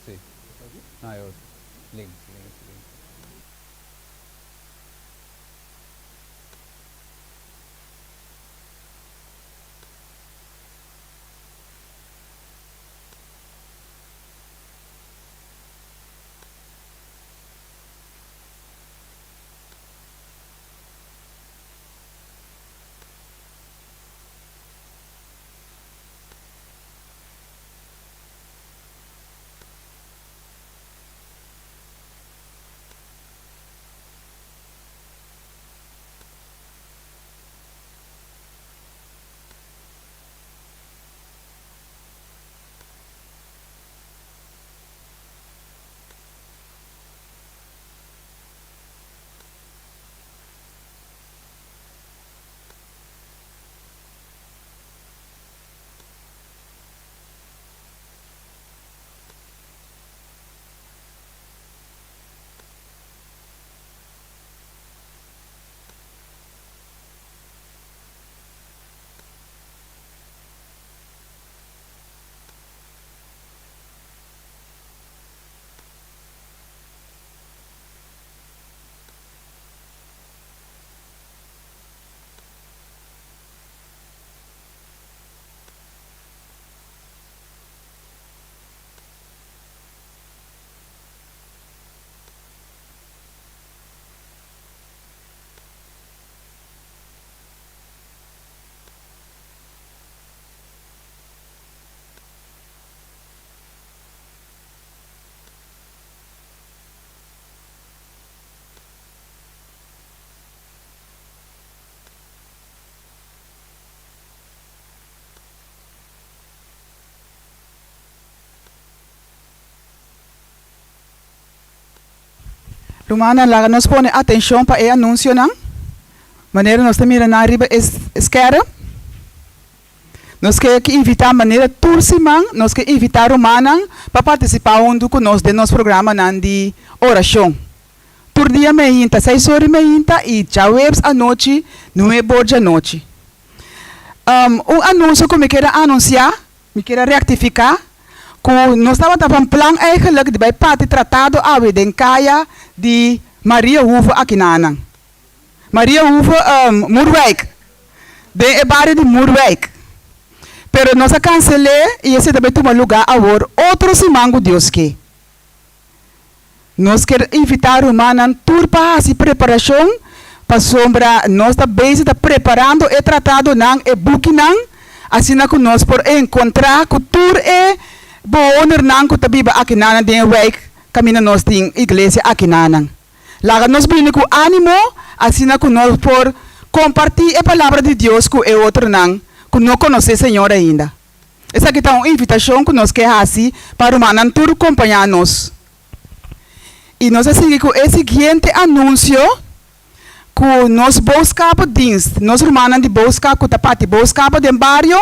Sí. No, e otro. Links, links, links. Rumannan, laga nos pone atenshon pa e anunsionan, manera nos ta mira nan riba e skèrm. Nos ke invitá manera tur siman nos ke invitá rumannan pa partisipá huntu ku nos den nos programanan di orashon. Tur dia meinta seis ora di meinta i djaweps anochi nuebe or djanochi. Un anunsio ku mi kier a anunsiá, mi kier a rektifiká, ku nos tabata van plan eigenlijk di bai parti tratado awe den kaya di Maria Hoeve akinanan. Maria Hoeve, Moerwijk, den e bario di Moerwijk. Pero nos a kansel'é i esei ta bai tuma lugá awor otro siman ku Dios ke. Nos kier invitá rumannan tur pa hasi preparashon pasobra nos ta bezig ta preparando e tratadonan, e bukinan, asina ku nos por enkontrá ku tur e bewonernan ku ta biba akinanan den e wijk kaminda nos tin iglesia akinanan. Laga nos bini ku ánimo asina ku nos por kompartí e Palabra di Dios ku e otronan ku no konosé Señor ainda. Esaki ta un invitashon ku nos ke hasi pa rumannan tur kompañá nos. I nos a sigui ku e siguiente anunsio ku nos boodschappendienst, nos rumannan di boodschap ku ta parti boodskapen den bario,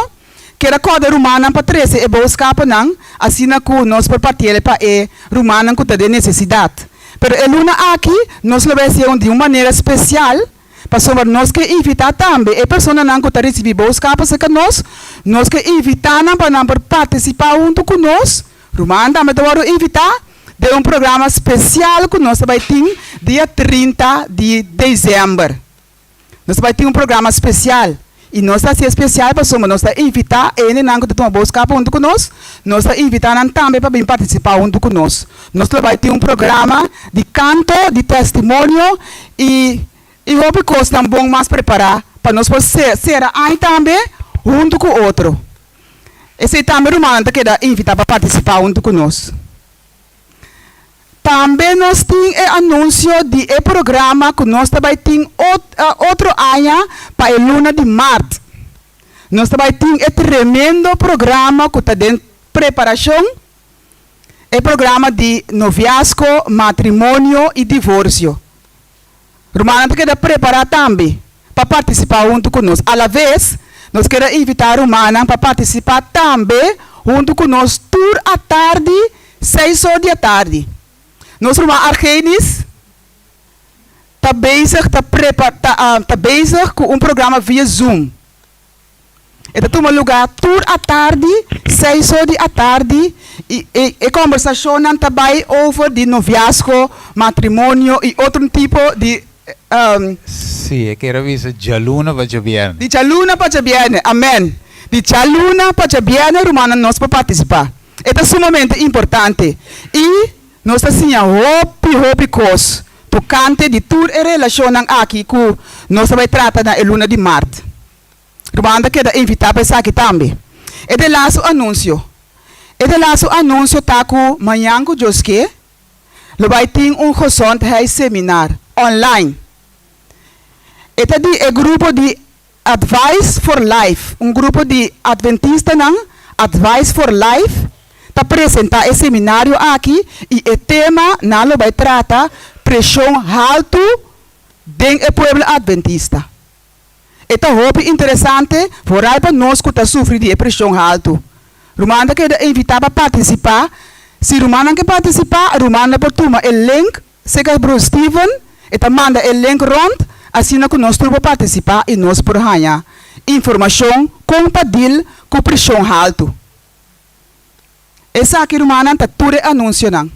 kier a kòrda rumannan pa trese e boodschappennan asina ku nos por partiel pa e rumannan ku ta den nesesidat. Pero e luna aki nos lo bai hasié un di un manera spesial Pasobra nos ke invitá tambe e personanan ku ta risibí boskapa serka nos, nos ke invitá nan pa nan por partisipá huntu ku nos, rumannan tambe ta wòrdu invitá, den un programa spesial ku nos ta bai tin dia 30 di desèmber. Nos ta bai tin un programa spesial, i nos ta hasié spesial pasobra nos ta invitá e hendenan ku ta tuma boskapa huntu ku nos, nos ta invitá nan tambe pa bin partisipá huntu ku nos. Nos lo bai tin un programa di kanto, di testimonio i i hopi kosnan bon mas prepará pa nos por sera aña tambe huntu ku otro. Esei tambe rumannan ta keda invitá pa partisipá huntu ku nos. Tambe nos tin e anunsio di e programa ku nos ta bai tin otro aña pa e luna di mart. Nos ta bai tin e tremendo programa ku ta den preparashon. E programa di noviazgo, matrimonio i divorsio. Rumannan ta keda prepará tambe pa partisipá huntu ku nos. Alaves, nos keda invitá rumannan pa partisipá tambe huntu ku nos tur atardi seis or di atardi. Nos ruman Argenis ta bezig ta prepa ta ta bezig ku un programa via Zoom. E ta tuma lugá tur atardi, seis or di atardi, i e e kòmbersashonnan ta bai over di noviazgo, matrimonio i otro tipo di Sí, e kier a bisa djaluna pa djabièrnè. Di djaluna pa djabièrnè, amèn. Di djaluna pa djabièrnè rumannan nos por partisipá. E ta sumamente importante i nos ta siña hopi hopi kos tokante di tur e relashonnan aki ku nos ta bai trata na e luna di mart. Ruman ta keda invitá pa esaki tambe. E de lastu anunsio. E de lastu anunsio ta ku mañan ku Dios ke, lo bai tin un gezondheidsseminar online. E ta di e grupo di Advice for Life, un grupo di Adventistanan, Advice for Life, ta presentá e seminario aki i e tema nan lo bai trata preshon haltu den e pueblo Adventista. E ta hopi interesante, vooral pa nos ku ta sufri di e preshon haltu. Ruman ta keda invitá pa partisipá. Si rumannan ke partisipá, rumannan por tuma e link serka Bro Steven, e ta manda e link rònt, asina ku nos tur por partisipá i nos por haña informashon kon pa dil ku preshon haltu. Esaki, rumannan, ta tur e anunsionan.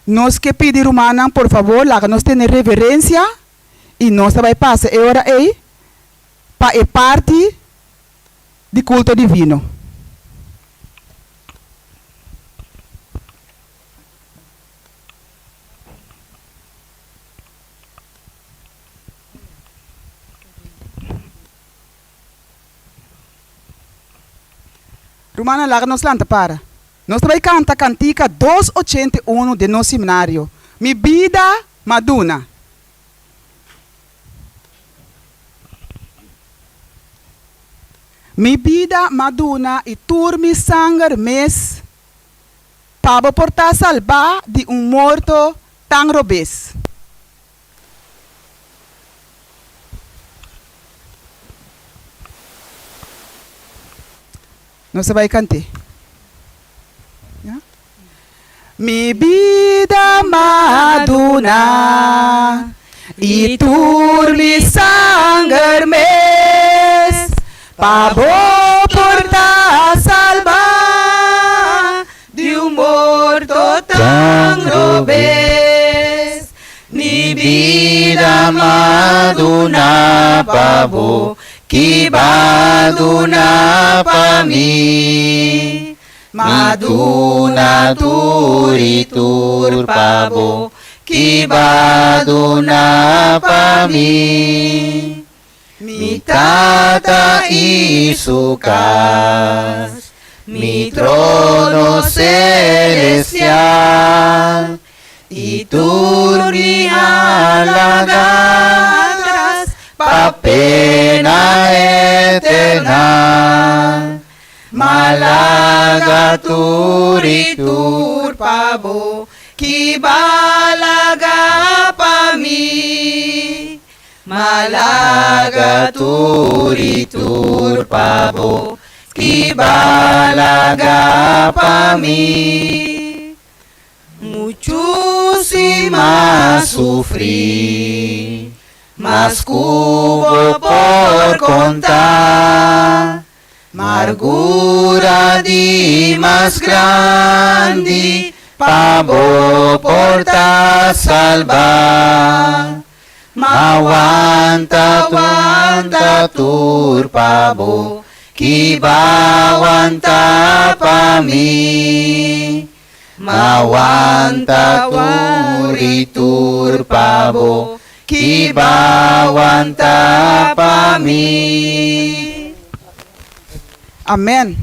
Nos ke pidi rumannan por fabor laga nos tene reverencia y nos ta bay pasa e ora ey pa e parti di culto divino. Rumannan laga nos lanta para. Nos ta bai kanta kantika 281 den nos himnario, Mi bida m'a duna. Mi bida m'a duna i tur mi sanger mes pa bo por ta salbá di un morto tan robes. Nos ta bai kant'é. Ya. Mi bida m'a duna i tur mi sanger mes pa bo por ta salbá di un morto tan robes. Mi bida m'a duna pa bo ki b'a duna pa mi. M'a duna tur i tur pa bo ki b'a duna pa mi. Mi Tata i su kas, mi trono selestial, i tur mi a laga atras pa pena eternal. M'a laga tur i tur pa bo ki b'a laga pa mi. M'a laga tur i tur pa bo ki b'a laga pa mi. Muchu si m'a sufri, mas ku bo por konta. Margura di mas grandi pa bo por ta salbá. M'a wanta wanta tur pa bo ki b'a wanta pa mi. M'a wanta tur i tur pa bo ki b'a wanta pa mi. Amen.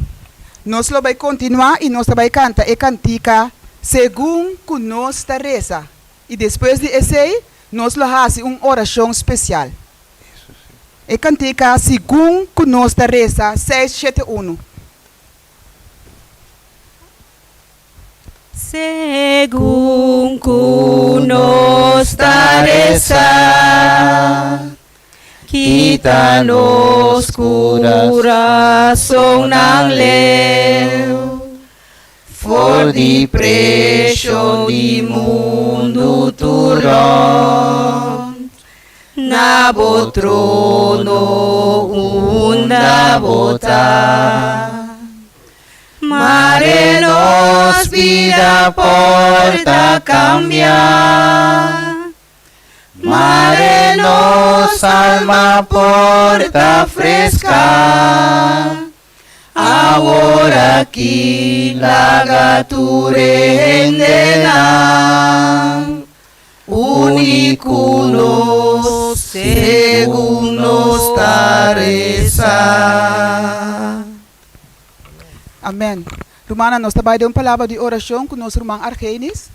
Nos lo bai kontinuá i nos ta bai kanta e kantika segun ku nos ta resa. I despues di esei nos lo hasi un orashon spesial. E kantika Segun ku nos ta resa 671. Segun ku nos ta resa, kita nos kurasonnan leu. For di preshon di mundu tur rònt, na bo trono unda bo ta. Mare nos bida por ta kambia, mare nos alma por ta freska. Awor aki laga tur e hendenan uni ku nos segun nos ta resa. Amen. Rumannan, nos ta bai den un palabra di orashon ku nos ruman Argenis.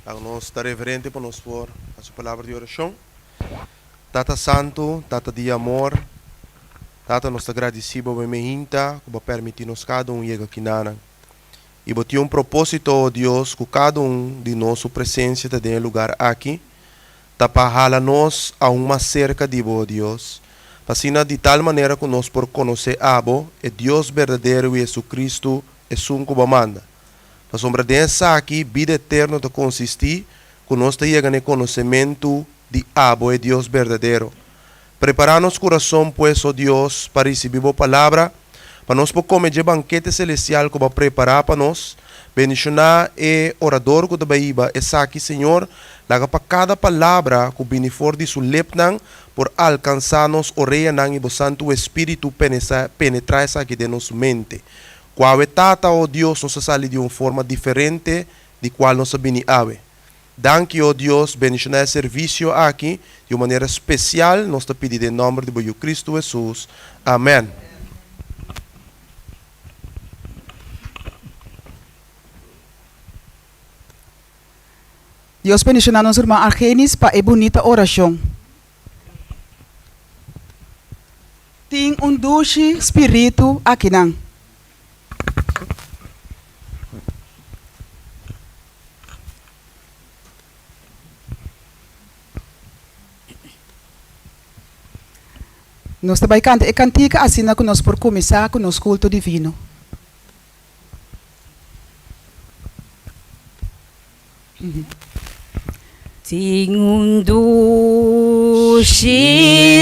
Laga nos ta reverente pa nos por haci palabra di oracion. Tata Santo, Tata di amor, Tata nos ta gradici Bo meme hinta cu Bo a permiti nos cada un yega kinanan. Y Bo tin un proposito, oh Dios, cu cada un di nos su presencia ta den e lugar aki, ta pa hala nos aun mas cerca di Bo, oh Dios, pa asina di tal manera cu nos por conoce Abo, e Dios berdadero y Jesucristo, esun cu Bo a manda. Pasobra den esaki bida eterno ta konsistí ku nos ta yega na e konosementu di abo, e Dios berdadero. Prepará nos kurason, pues, o Dios, pa risibí bo Palabra, pa nos por kome dje bankete selestial ku bo a prepará pa nos. Bendishoná e orador ku ta bai hiba esaki, Señor. Laga pa kada palabra ku bini for di su lepnan por alkansá nos oreanan i bo Santu Espíritu penetrá esaki den nos mente. Ku awe Tata, o Dios, nos a sali di un forma diferente di kual nos a bini awe. Danki, o Dios, bendishoná e servisio aki di un manera spesial, nos ta pidi den nòmber di bo Yu Kristu Hesus. Amèn. Dios bendishoná nos ruman Argenis pa e bunita orashon. Tin un dushi spiritu akinan. Nos ta bai kanta e kantika asina ku nos por kuminsá ku nos kulto divino. Tin un dushi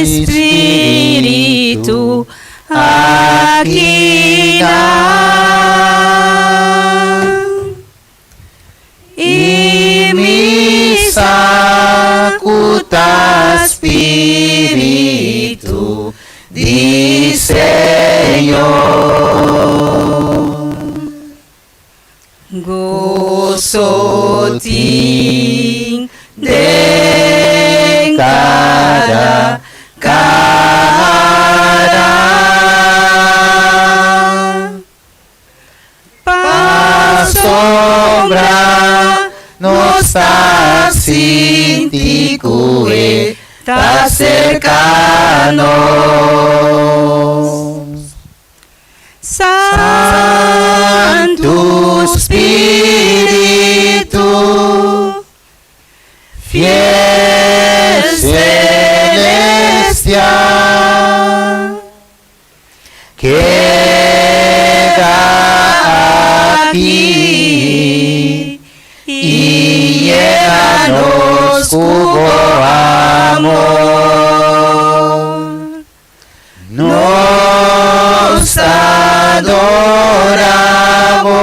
spiritu aki nan. I mi sa ku ta spiritu di Señor. Goso tin den kada kara. Pasobra nos ta sinti ku e ta serka nos. Santu Spiritu, fiel celestial. Keda aki i yena nos ku bo amor. Nos ta adora bo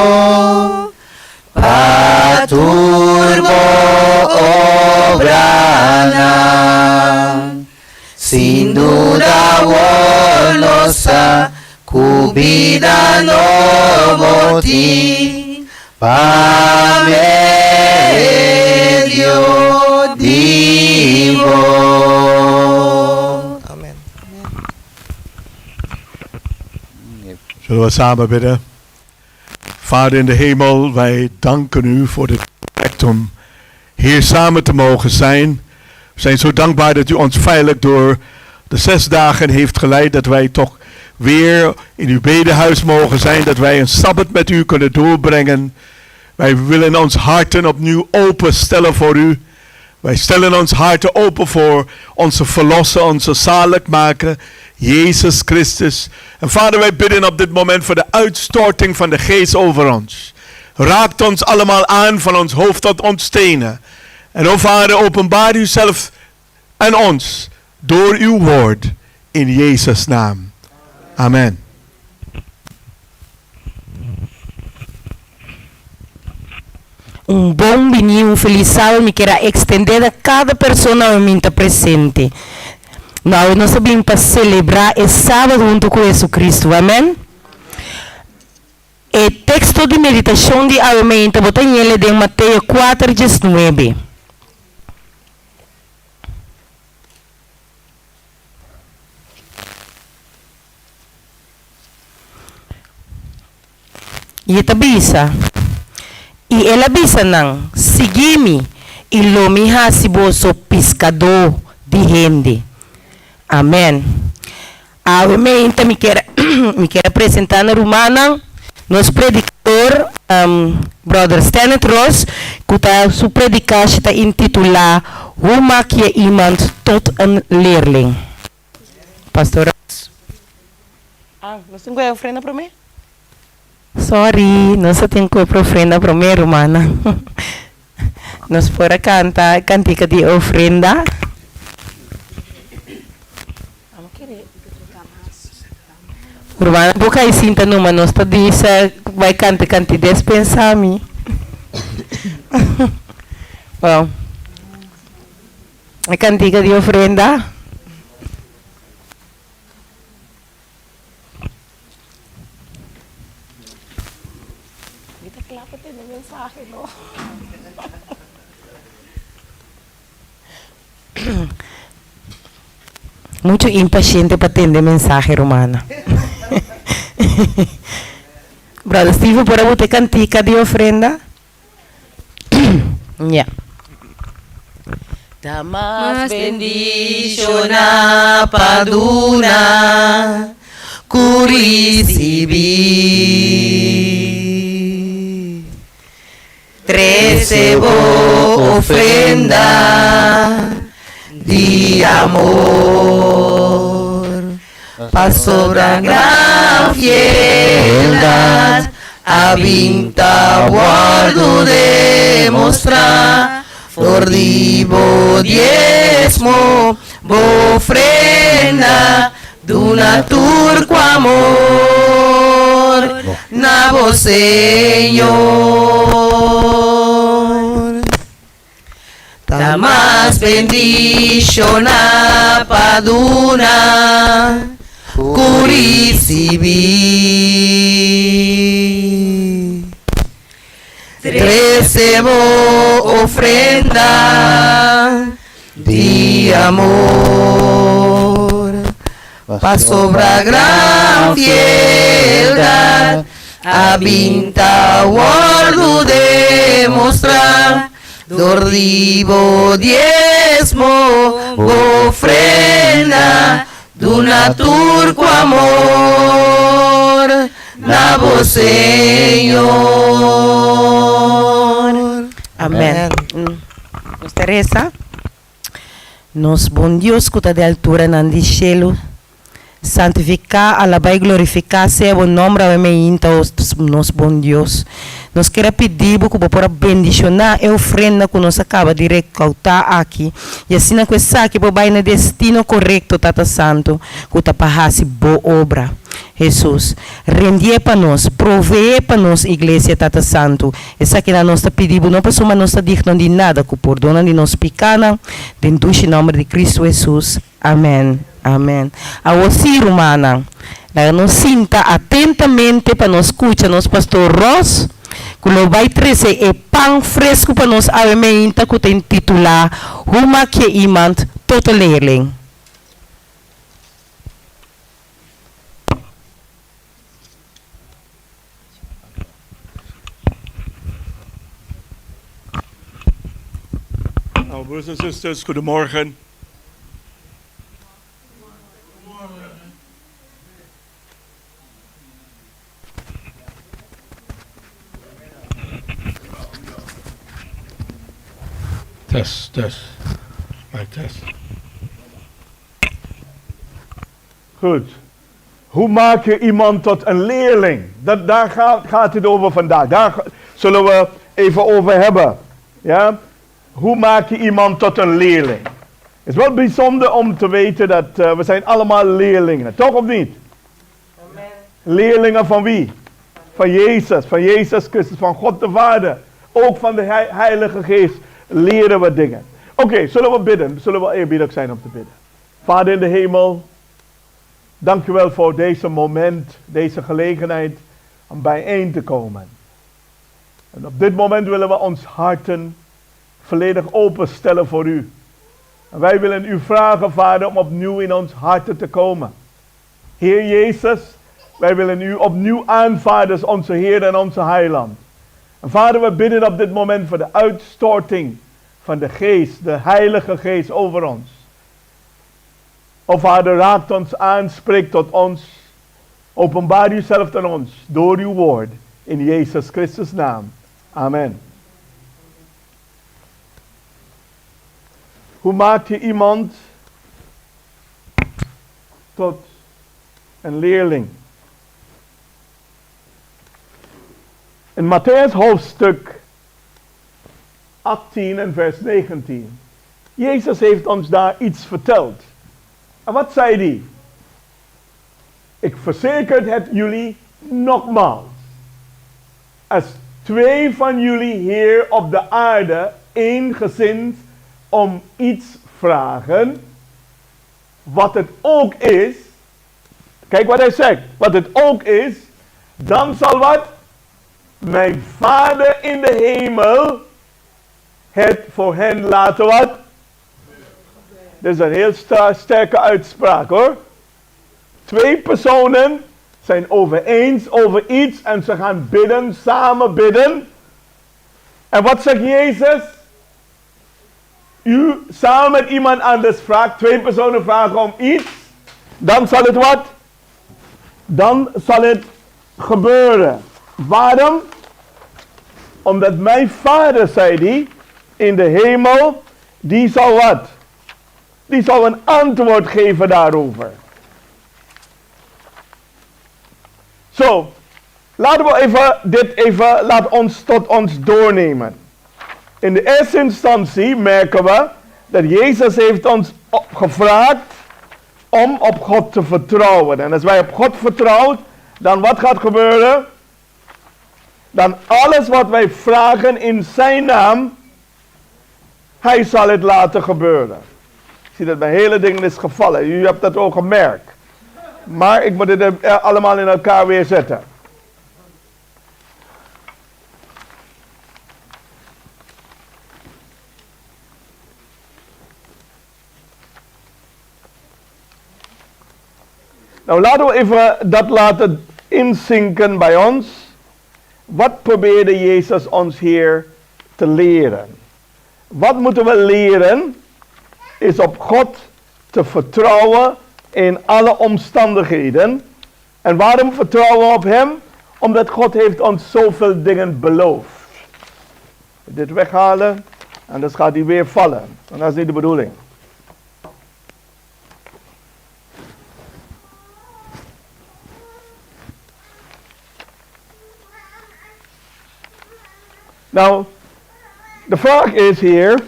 pa tur bo obranan. Sin duda awor nos sa ku bida nobo tin pa medio di bo. Amen. Zullen we samen bidden? Vader in de hemel, wij danken u voor het recht om hier samen te mogen zijn. We zijn zo dankbaar dat u ons veilig door de zes dagen heeft geleid. Dat wij toch weer in uw bedehuis mogen zijn. Dat wij een sabbat met u kunnen doorbrengen. Wij willen ons harten opnieuw openstellen voor u. Wij stellen ons harten open voor onze verlosser, onze zaligmaker, Jezus Christus. En Vader, wij bidden op dit moment voor de uitstorting van de geest over ons. Raakt ons allemaal aan van ons hoofd tot ons tenen. En o Vader, openbaar uzelf aan ons door uw woord in Jezus' naam. Amen. Un bon bini, un felis sábado mi kier a extende na cada persona awe mi ta presente. No awe nos a bin pa celebra e sábado hunto cu Jesucristo. Amen. E texto di meditacion di awe meinta bo ta ñele den Mateo kuater diesnuebe. I e ta bisa, I el a bisa nan, Sigui mi, i lo mi hasi boso piskadó di hende. Amèn. Awe meinta mi kier mi kier a presentá na rumannan nos predikador, Bròder Stannet Ross, ku ta su predikashi ta intitulá Hoe maak je iemand tot een leerling? Pastor Ross. Ah, nos tin ku e ofrenda promé? Sorry, nos a tin ku e ofrenda promé, rumannan. Nos por a kanta e kantika di e ofrenda. Rumannan por kai sinta numa, nos ta bisa bai kanta e kanti Despensa Mi. Well. E kantika di ofrenda. Mi ta kla pa tende mensahe no. Mucho impasiente pa tende mensahe rumana. Brother Steven por a buta e kantika di ofrenda? Ya. Ta mas bendishoná pa duna ku risibí. Trese bo ofrenda di amor. Pasobra gran fieldad a bin ta wòrdu demostrá for di bo diesmo, bo ofrenda, duna tur ku amor na bo Señor. Ta mas bendishoná pa duna ku risibí. Trese bo ofrenda di amor, pasobra gran fieldad a bin ta wòrdu demostrá. Dor di bo diesmo, bo ofrenda, duna tur ku amor na bo Señor. Amen. Nos ta resa. Nos bon Dios ku ta den alturanan di shelu, Santifiká, alabá i glorifiká sea bo nòmber awe meinta, o nos bon Dios. Nos kier a pidi bo ku bo por a bendishoná e ofrenda ku nos a kaba di rekoutá aki, i asina ku esaki por bai na e destino korekto, Tata Santu, ku ta pa hasi bo obra. Hesus, rendié pa nos, proveé pa nos iglesia, Tata Santu. Esakinan nos ta pidi bo no pasobra nos ta digno di nada, ku pordonan di nos pikánan, den dushi nòmber di Kristu Hesus. Amen, amen. Awor sí, rumannan, laga nos sinta atentamente pa nos skucha nos pastor Ross, ku lo bai trese e pan fresku pa nos awe meinta ku ta intitulá Hoe maak je iemand tot een leerling? Nou, broers en zusters, goedemorgen. Test, test. My test. Goed. Hoe maak je iemand tot een leerling? Dat, daar gaat, gaat het over vandaag. Daar zullen we even over hebben. Ja? Hoe maak je iemand tot een leerling? Het is wel bijzonder om te weten dat uh, we zijn allemaal leerlingen, toch of niet? Amen. Leerlingen van wie? Van Jezus, van Jezus Christus, van God de Vader. Ook van de Heilige Geest leren we dingen. Oké, zullen we bidden? Zullen we eerbiedig zijn om te bidden? Vader in de hemel, dank u wel voor deze moment, deze gelegenheid om bijeen te komen. En op dit moment willen we ons harten volledig openstellen voor u. En wij willen u vragen, Vader, om opnieuw in ons harten te komen. Heer Jezus, wij willen u opnieuw aanvaarden als onze Heer en onze Heiland. En Vader, we bidden op dit moment voor de uitstorting van de Geest, de Heilige Geest over ons. O Vader, raakt ons aan, spreek tot ons. Openbaar uzelf aan ons door uw woord. In Jezus Christus naam. Amen. Hoe maak je iemand tot een leerling? In Matthäus hoofdstuk 18 en vers 19. Jezus heeft ons daar iets verteld. En wat zei hij? Ik verzeker het jullie nogmaals. Als twee van jullie hier op de aarde eengezind om iets vragen, wat het ook is, kijk wat hij zegt, wat het ook is, dan zal wat? Mijn Vader in de hemel het voor hen laten wat? Dat is een heel sterke uitspraak hoor. Twee personen zijn over eens over iets en ze gaan bidden, samen bidden. En wat zegt Jezus? U samen met iemand anders vraagt, twee personen vragen om iets, dan zal het wat? Dan zal het gebeuren. Waarom? Omdat mijn vader, zei hij, in de hemel, die zal wat? Die zal een antwoord geven daarover. Zo, laten we even dit even, laat ons tot ons doornemen. In de eerste instantie merken we dat Jezus heeft ons gevraagd om op God te vertrouwen. En als wij op God vertrouwen, dan wat gaat gebeuren? Dan alles wat wij vragen in zijn naam, hij zal het laten gebeuren. Ik zie dat mijn hele ding is gevallen. U hebt dat ook gemerkt. Maar ik moet het allemaal in elkaar weer zetten. Nou, laten we even dat laten inzinken bij ons. Wat probeerde Jezus ons hier te leren? Wat moeten we leren? Is op God te vertrouwen in alle omstandigheden. En waarom vertrouwen we op Hem? Omdat God heeft ons zoveel dingen beloofd. Dit weghalen, anders gaat hij weer vallen. En dat is niet de bedoeling. Nou, de vraag is hier,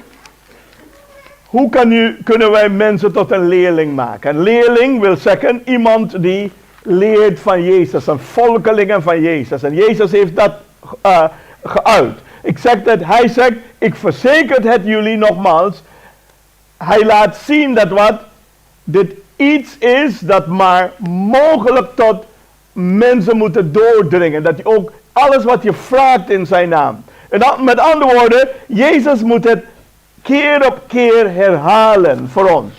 hoe kan u, kunnen wij mensen tot een leerling maken? Een leerling wil zeggen iemand die leert van Jezus, een volkeling van Jezus. En Jezus heeft dat geuit. Ik zeg dat, hij zegt, ik verzeker het jullie nogmaals. Hij laat zien dat wat, dit iets is dat maar mogelijk tot mensen moeten doordringen. Dat je ook alles wat je vraagt in zijn naam. En dat, met andere woorden, Jezus moet het keer op keer herhalen voor ons.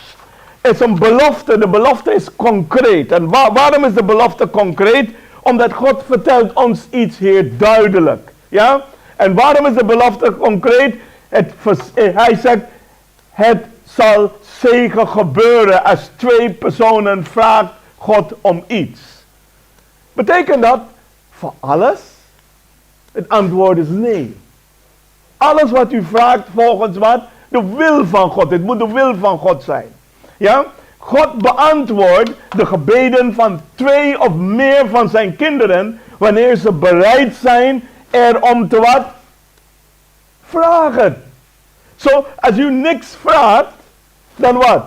Het is een belofte, de belofte is concreet. En waarom is de belofte concreet? Omdat God vertelt ons iets hier duidelijk. Ja? En waarom is de belofte concreet? Hij zegt, het zal zeker gebeuren als twee personen vraagt God om iets. Betekent dat voor alles? Het antwoord is nee. Alles wat u vraagt volgens wat? De wil van God. Het moet de wil van God zijn. Ja? God beantwoordt de gebeden van twee of meer van zijn kinderen wanneer ze bereid zijn er om te wat? Vragen. Zo, als u niks vraagt, dan wat?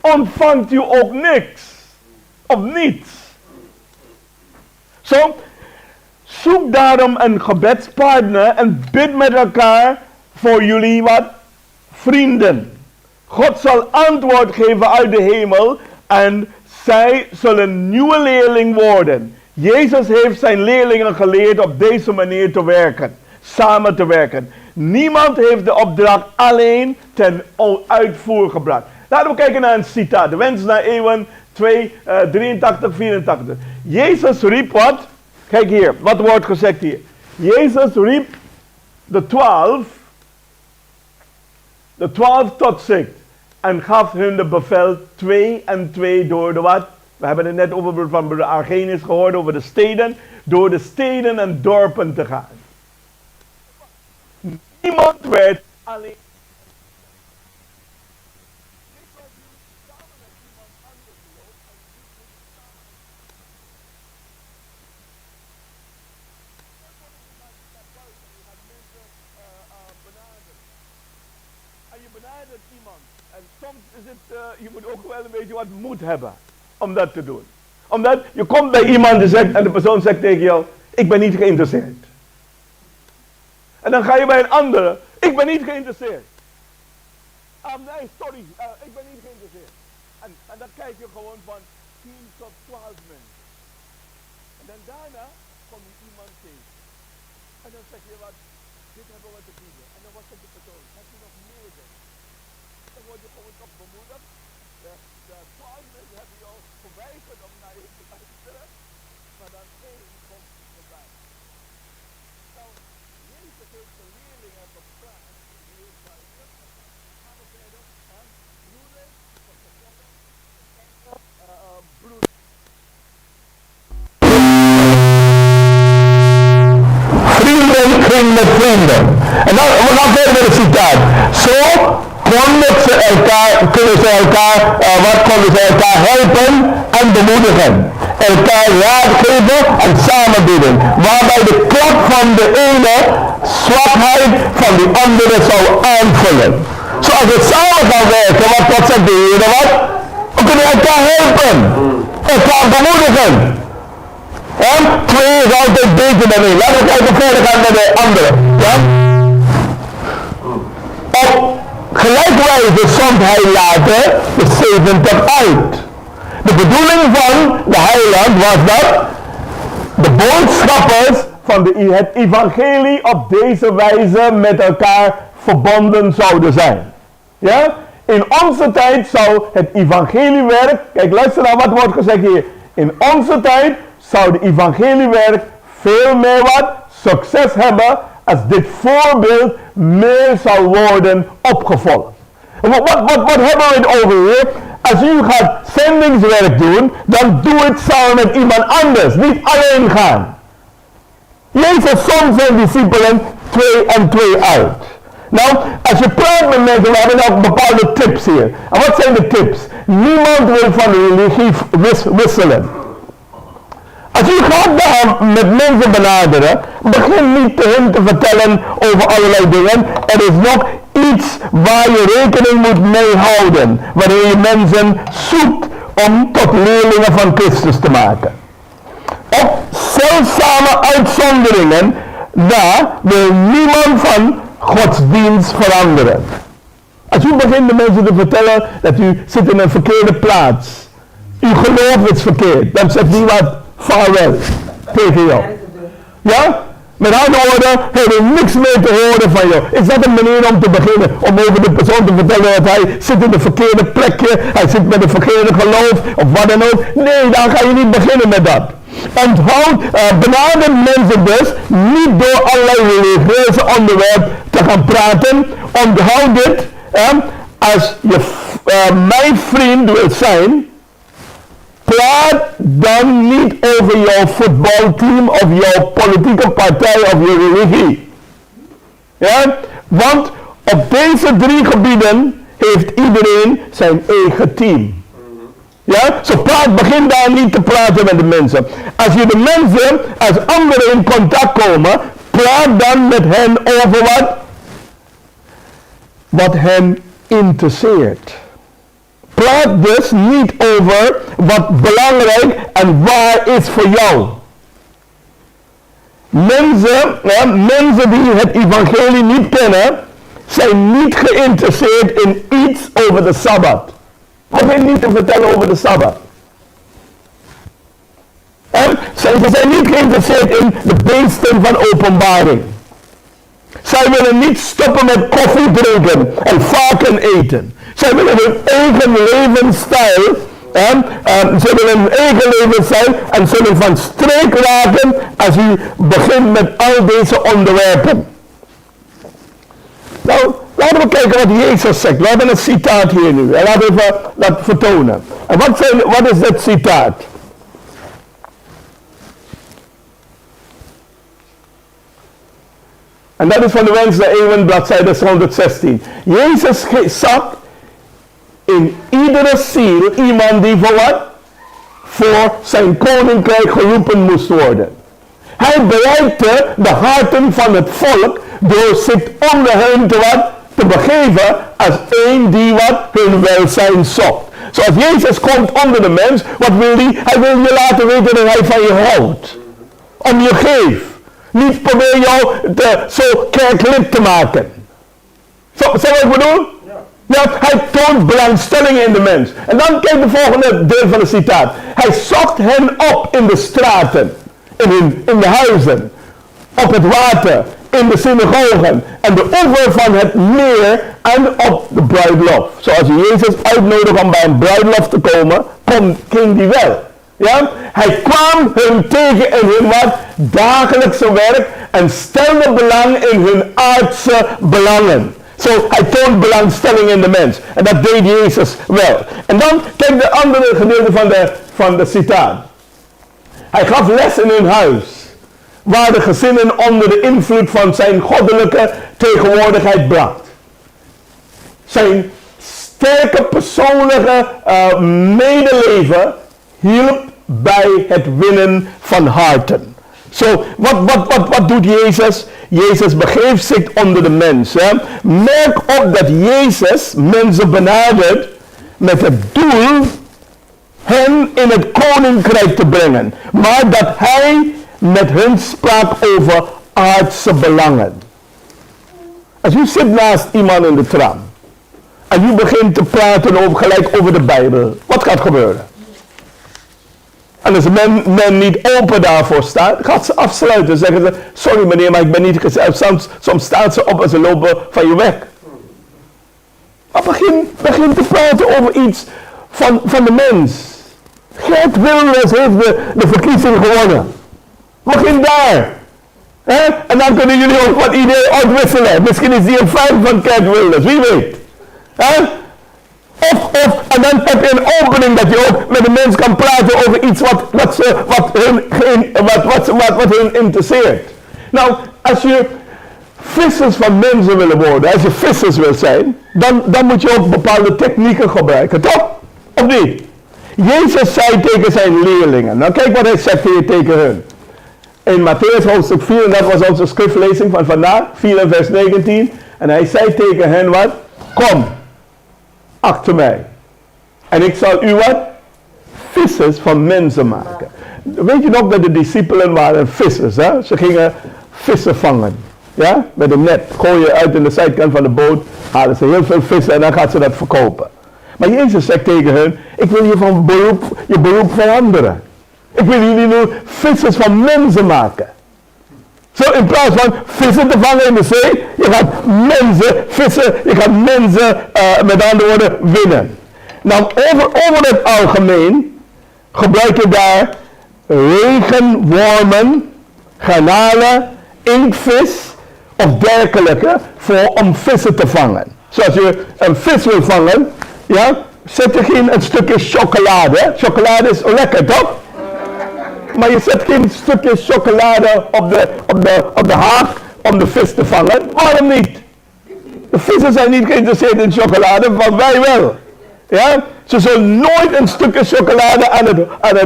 Ontvangt u ook niks. Of niets. Zo, zoek daarom een gebedspartner en bid met elkaar voor jullie wat? Vrienden. God zal antwoord geven uit de hemel en zij zullen nieuwe leerling worden. Jezus heeft zijn leerlingen geleerd op deze manier te werken. Samen te werken. Niemand heeft de opdracht alleen ten uitvoer gebracht. Laten we kijken naar een citaat. De wens naar eeuwen 2, 83, 84. Jezus riep wat? Kijk hier, wat wordt gezegd hier? Jezus riep de 12, de 12 tot zich en gaf hun de bevel 2 en 2 door de wat? We hebben het net over van broeder Argenis gehoord, over de steden. Door de steden en dorpen te gaan. Niemand werd alleen. En je benadert iemand. En soms is het, je moet ook wel een beetje wat moed hebben om dat te doen. Omdat je komt bij iemand en, zegt, en de persoon zegt tegen jou, ik ben niet geïnteresseerd. En dan ga je bij een andere, ik ben niet geïnteresseerd. Nee, sorry, ik ben niet geïnteresseerd. En dan kijk je gewoon van 10 tot 12 mensen. En dan daarna kom je iemand tegen. En dan zeg je wat, dit hebben we te bieden. En dan wordt het de persoon, heb je nog meer dingen? Dan word je gewoon toch bemoedigd. De 12 mensen hebben jou geweigerd om naar je te luisteren. Maar dan één komt voorbij. Nou, Jezus heeft de leerlingen gevraagd, heel duidelijk. Gaan we verder. Broeders, broeders. Vrienden ging met vrienden. En dan, we gaan verder met het citaat. Zo konden ze elkaar, kunnen ze elkaar, wat konden ze elkaar helpen en bemoedigen. Elkaar raad geven en samen bidden. Waarbij de kracht van de ene zwakheid van de andere zou aanvullen. Zoals we samen gaan werken, wat, wat zegt de Heer wat? We kunnen elkaar helpen. Elkaar bemoedigen. En twee is altijd beter dan één. Laten we kijken verder gaan naar de andere. Ja? Op gelijke wijze zond hij later de 70 uit. De bedoeling van de heiland was dat de boodschappers van de, het evangelie op deze wijze met elkaar verbonden zouden zijn. Ja? In onze tijd zou het evangeliewerk, kijk luister naar wat wordt gezegd hier. In onze tijd zou het evangeliewerk veel meer wat succes hebben als dit voorbeeld meer zou worden opgevolgd. Wat, wat, wat, wat hebben we het over hier? Als u gaat zendingswerk doen, dan doe het samen met iemand anders. Niet alleen gaan. Jezus zond zijn discipelen twee en twee uit. Nou, als je praat met mensen, we hebben ook bepaalde tips hier. En wat zijn de tips? Niemand wil van religie wisselen. Als u gaat daar met mensen benaderen, begin niet hen te vertellen over allerlei dingen. Er is nog iets waar je rekening moet mee houden. Wanneer je mensen zoekt om tot leerlingen van Christus te maken. Op zeldzame uitzonderingen na wil niemand van godsdienst veranderen. Als u begint de mensen te vertellen dat u zit in een verkeerde plaats. Uw geloof is verkeerd. Dan zegt niemand vaarwel tegen jou. Ja? Met andere woorden, hij wil niks meer te horen van jou. Is dat een manier om te beginnen? Om over de persoon te vertellen dat hij zit in de verkeerde plekje, hij zit met de verkeerde geloof, of wat dan ook. Nee, dan ga je niet beginnen met dat. Onthoud, benader mensen dus niet door allerlei religieuze onderwerpen te gaan praten. Onthoud dit, als je mijn vriend wilt zijn, praat dan niet over jouw voetbalteam of jouw politieke partij of je religie. Ja? Want op deze drie gebieden heeft iedereen zijn eigen team. Ja? Zo praat, begin daar niet te praten met de mensen. Als je de mensen, als anderen in contact komen, praat dan met hen over wat? Wat hen interesseert. Praat dus niet over wat belangrijk en waar is voor jou. Mensen, ja, mensen die het evangelie niet kennen, zijn niet geïnteresseerd in iets over de Sabbat. Begin niet te vertellen over de Sabbat. En ze zijn niet geïnteresseerd in de beesten van openbaring. Zij willen niet stoppen met koffie drinken en varken eten. Zij willen hun eigen levensstijl. En, ze willen hun eigen levensstijl en zullen van streek raken als u begint met al deze onderwerpen. Nou, laten we kijken wat Jezus zegt. We hebben een citaat hier nu. En laten we even dat vertonen. En wat, zijn, wat is dat citaat? En dat is van de Wens der Eeuwen, bladzijde 116. Jezus zag in iedere ziel iemand die voor wat? Voor zijn koninkrijk geroepen moest worden. Hij bereikte de harten van het volk door zich onder hen te wat? Te begeven als een die wat hun welzijn zocht. Zoals Jezus komt onder de mens, wat wil hij? Hij wil je laten weten dat hij van je houdt. Om je geeft. Niet probeer jou te, zo kerklid te maken. Zo, zo wat ik bedoel? Ja, hij toont belangstelling in de mens. En dan kijk de volgende deel van de citaat. Hij zocht hen op in de straten, in, hun, in de huizen, op het water, in de synagogen en de oever van het meer en op de bruiloft. Zoals Jezus uitnodigt om bij een bruiloft te komen, kom, ging die wel. Ja? Hij kwam hun tegen in hun wat dagelijkse werk en stelde belang in hun aardse belangen. Zo, hij toont belangstelling in de mens. En dat deed Jezus wel. En dan kijk de andere gedeelte van de, van de citaat. Hij gaf les in hun huis, waar de gezinnen onder de invloed van zijn goddelijke tegenwoordigheid bracht. Zijn sterke persoonlijke medeleven hielp bij het winnen van harten. Zo, wat, wat, wat, wat doet Jezus? Jezus begeeft zich onder de mensen. Merk op dat Jezus mensen benadert met het doel hen in het koninkrijk te brengen. Maar dat hij met hun sprak over aardse belangen. Als u zit naast iemand in de tram en u begint te praten over, gelijk over de Bijbel, wat gaat gebeuren? En als men niet open daarvoor staat, gaat ze afsluiten. Zeggen ze, sorry meneer, maar ik ben niet gezellig. Soms staan ze op en ze lopen van je weg. Maar begin te praten over iets van de mens. Geert Wilders heeft de verkiezing gewonnen. Begin daar. Hè? En dan kunnen jullie ook wat ideeën uitwisselen. Misschien is die een fan van Geert Wilders, wie weet. Hè? Of, en dan heb je een opening dat je ook met de mens kan praten over iets wat, wat, ze, wat, hun, geen, wat, wat, wat, wat hun interesseert. Nou, als je vissers van mensen willen worden, als je vissers wil zijn, dan moet je ook bepaalde technieken gebruiken, toch? Of niet? Jezus zei tegen zijn leerlingen, nou kijk wat hij zegt hier tegen hun. In Mattheüs hoofdstuk 4, en dat was onze schriftlezing van vandaag, 4 en vers 19. En hij zei tegen hen wat? Kom, achter mij. En ik zal u wat? Vissers van mensen maken. Weet je nog dat de discipelen waren vissers, hè? Ze gingen vissen vangen. Ja? Met een net. Gooien uit in de zijkant van de boot. Halen ze heel veel vissen en dan gaan ze dat verkopen. Maar Jezus zegt tegen hun, ik wil je van beroep, je beroep veranderen. Ik wil jullie nu vissers van mensen maken. Zo in plaats van vissen te vangen in de zee, je gaat mensen vissen, je gaat mensen met andere woorden winnen. Nou, over het algemeen gebruik je daar regenwormen, garnalen, inktvis of dergelijke voor om vissen te vangen. Zoals je een vis wil vangen, ja, zet je geen een stukje chocolade. Chocolade is lekker, toch? Maar je zet geen stukje chocolade op de haak om de vis te vangen. Waarom niet? De vissen zijn niet geïnteresseerd in chocolade, maar wij wel. Ja? Ze zullen nooit een stukje chocolade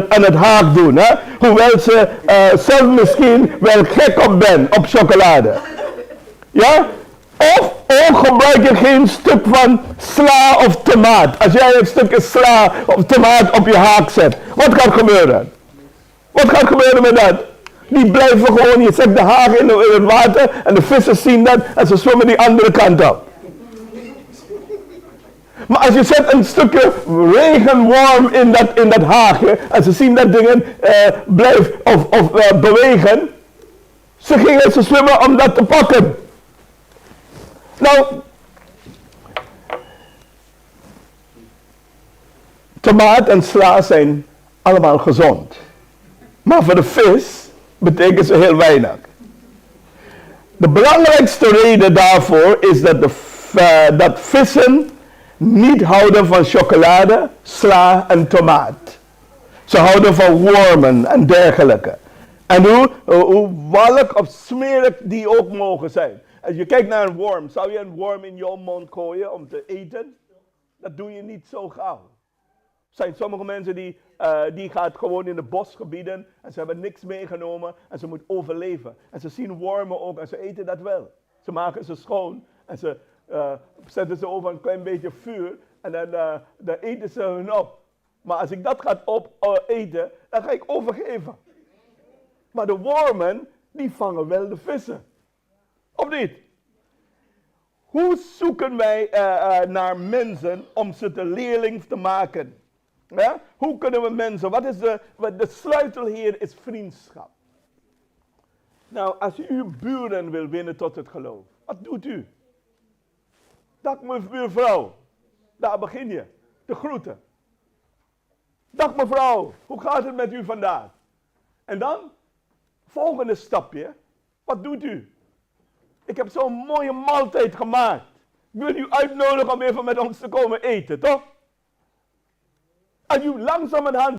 aan het haak doen. Hè? Hoewel ze zelf misschien wel gek op ben op chocolade. Ja? Of ook gebruik je geen stuk van sla of tomaat. Als jij een stukje sla of tomaat op je haak zet, wat gaat gebeuren? Wat gaat gebeuren met dat? Die blijven gewoon, je zet de haak in het water en de vissen zien dat en ze zwemmen die andere kant op. Maar als je zet een stukje regenworm in dat haakje en ze zien dat dingen blijven of bewegen, ze gingen ze zwemmen om dat te pakken. Nou, tomaat en sla zijn allemaal gezond. Maar voor de vis betekent ze heel weinig. De belangrijkste reden daarvoor is dat, dat vissen niet houden van chocolade, sla en tomaat. Ze houden van wormen en dergelijke. En hoe walk of smerig die ook mogen zijn. Als je kijkt naar een worm, zou je een worm in jouw mond gooien om te eten? Dat doe je niet zo gauw. Er zijn sommige mensen die gaat gewoon in de bosgebieden en ze hebben niks meegenomen en ze moeten overleven. En ze zien wormen ook en ze eten dat wel. Ze maken ze schoon en ze zetten ze over een klein beetje vuur en dan eten ze hun op. Maar als ik dat ga opeten, dan ga ik overgeven. Maar de wormen, die vangen wel de vissen. Of niet? Hoe zoeken wij naar mensen om ze te leerling te maken? Ja? Hoe kunnen we mensen, wat is de sleutel hier is vriendschap. Nou, als u uw buren wil winnen tot het geloof, wat doet u? Dag buurvrouw, daar begin je, te groeten. Dag mevrouw, hoe gaat het met u vandaag? En dan, volgende stapje, wat doet u? Ik heb zo'n mooie maaltijd gemaakt. Ik wil u uitnodigen om even met ons te komen eten, toch? Als u langzamerhand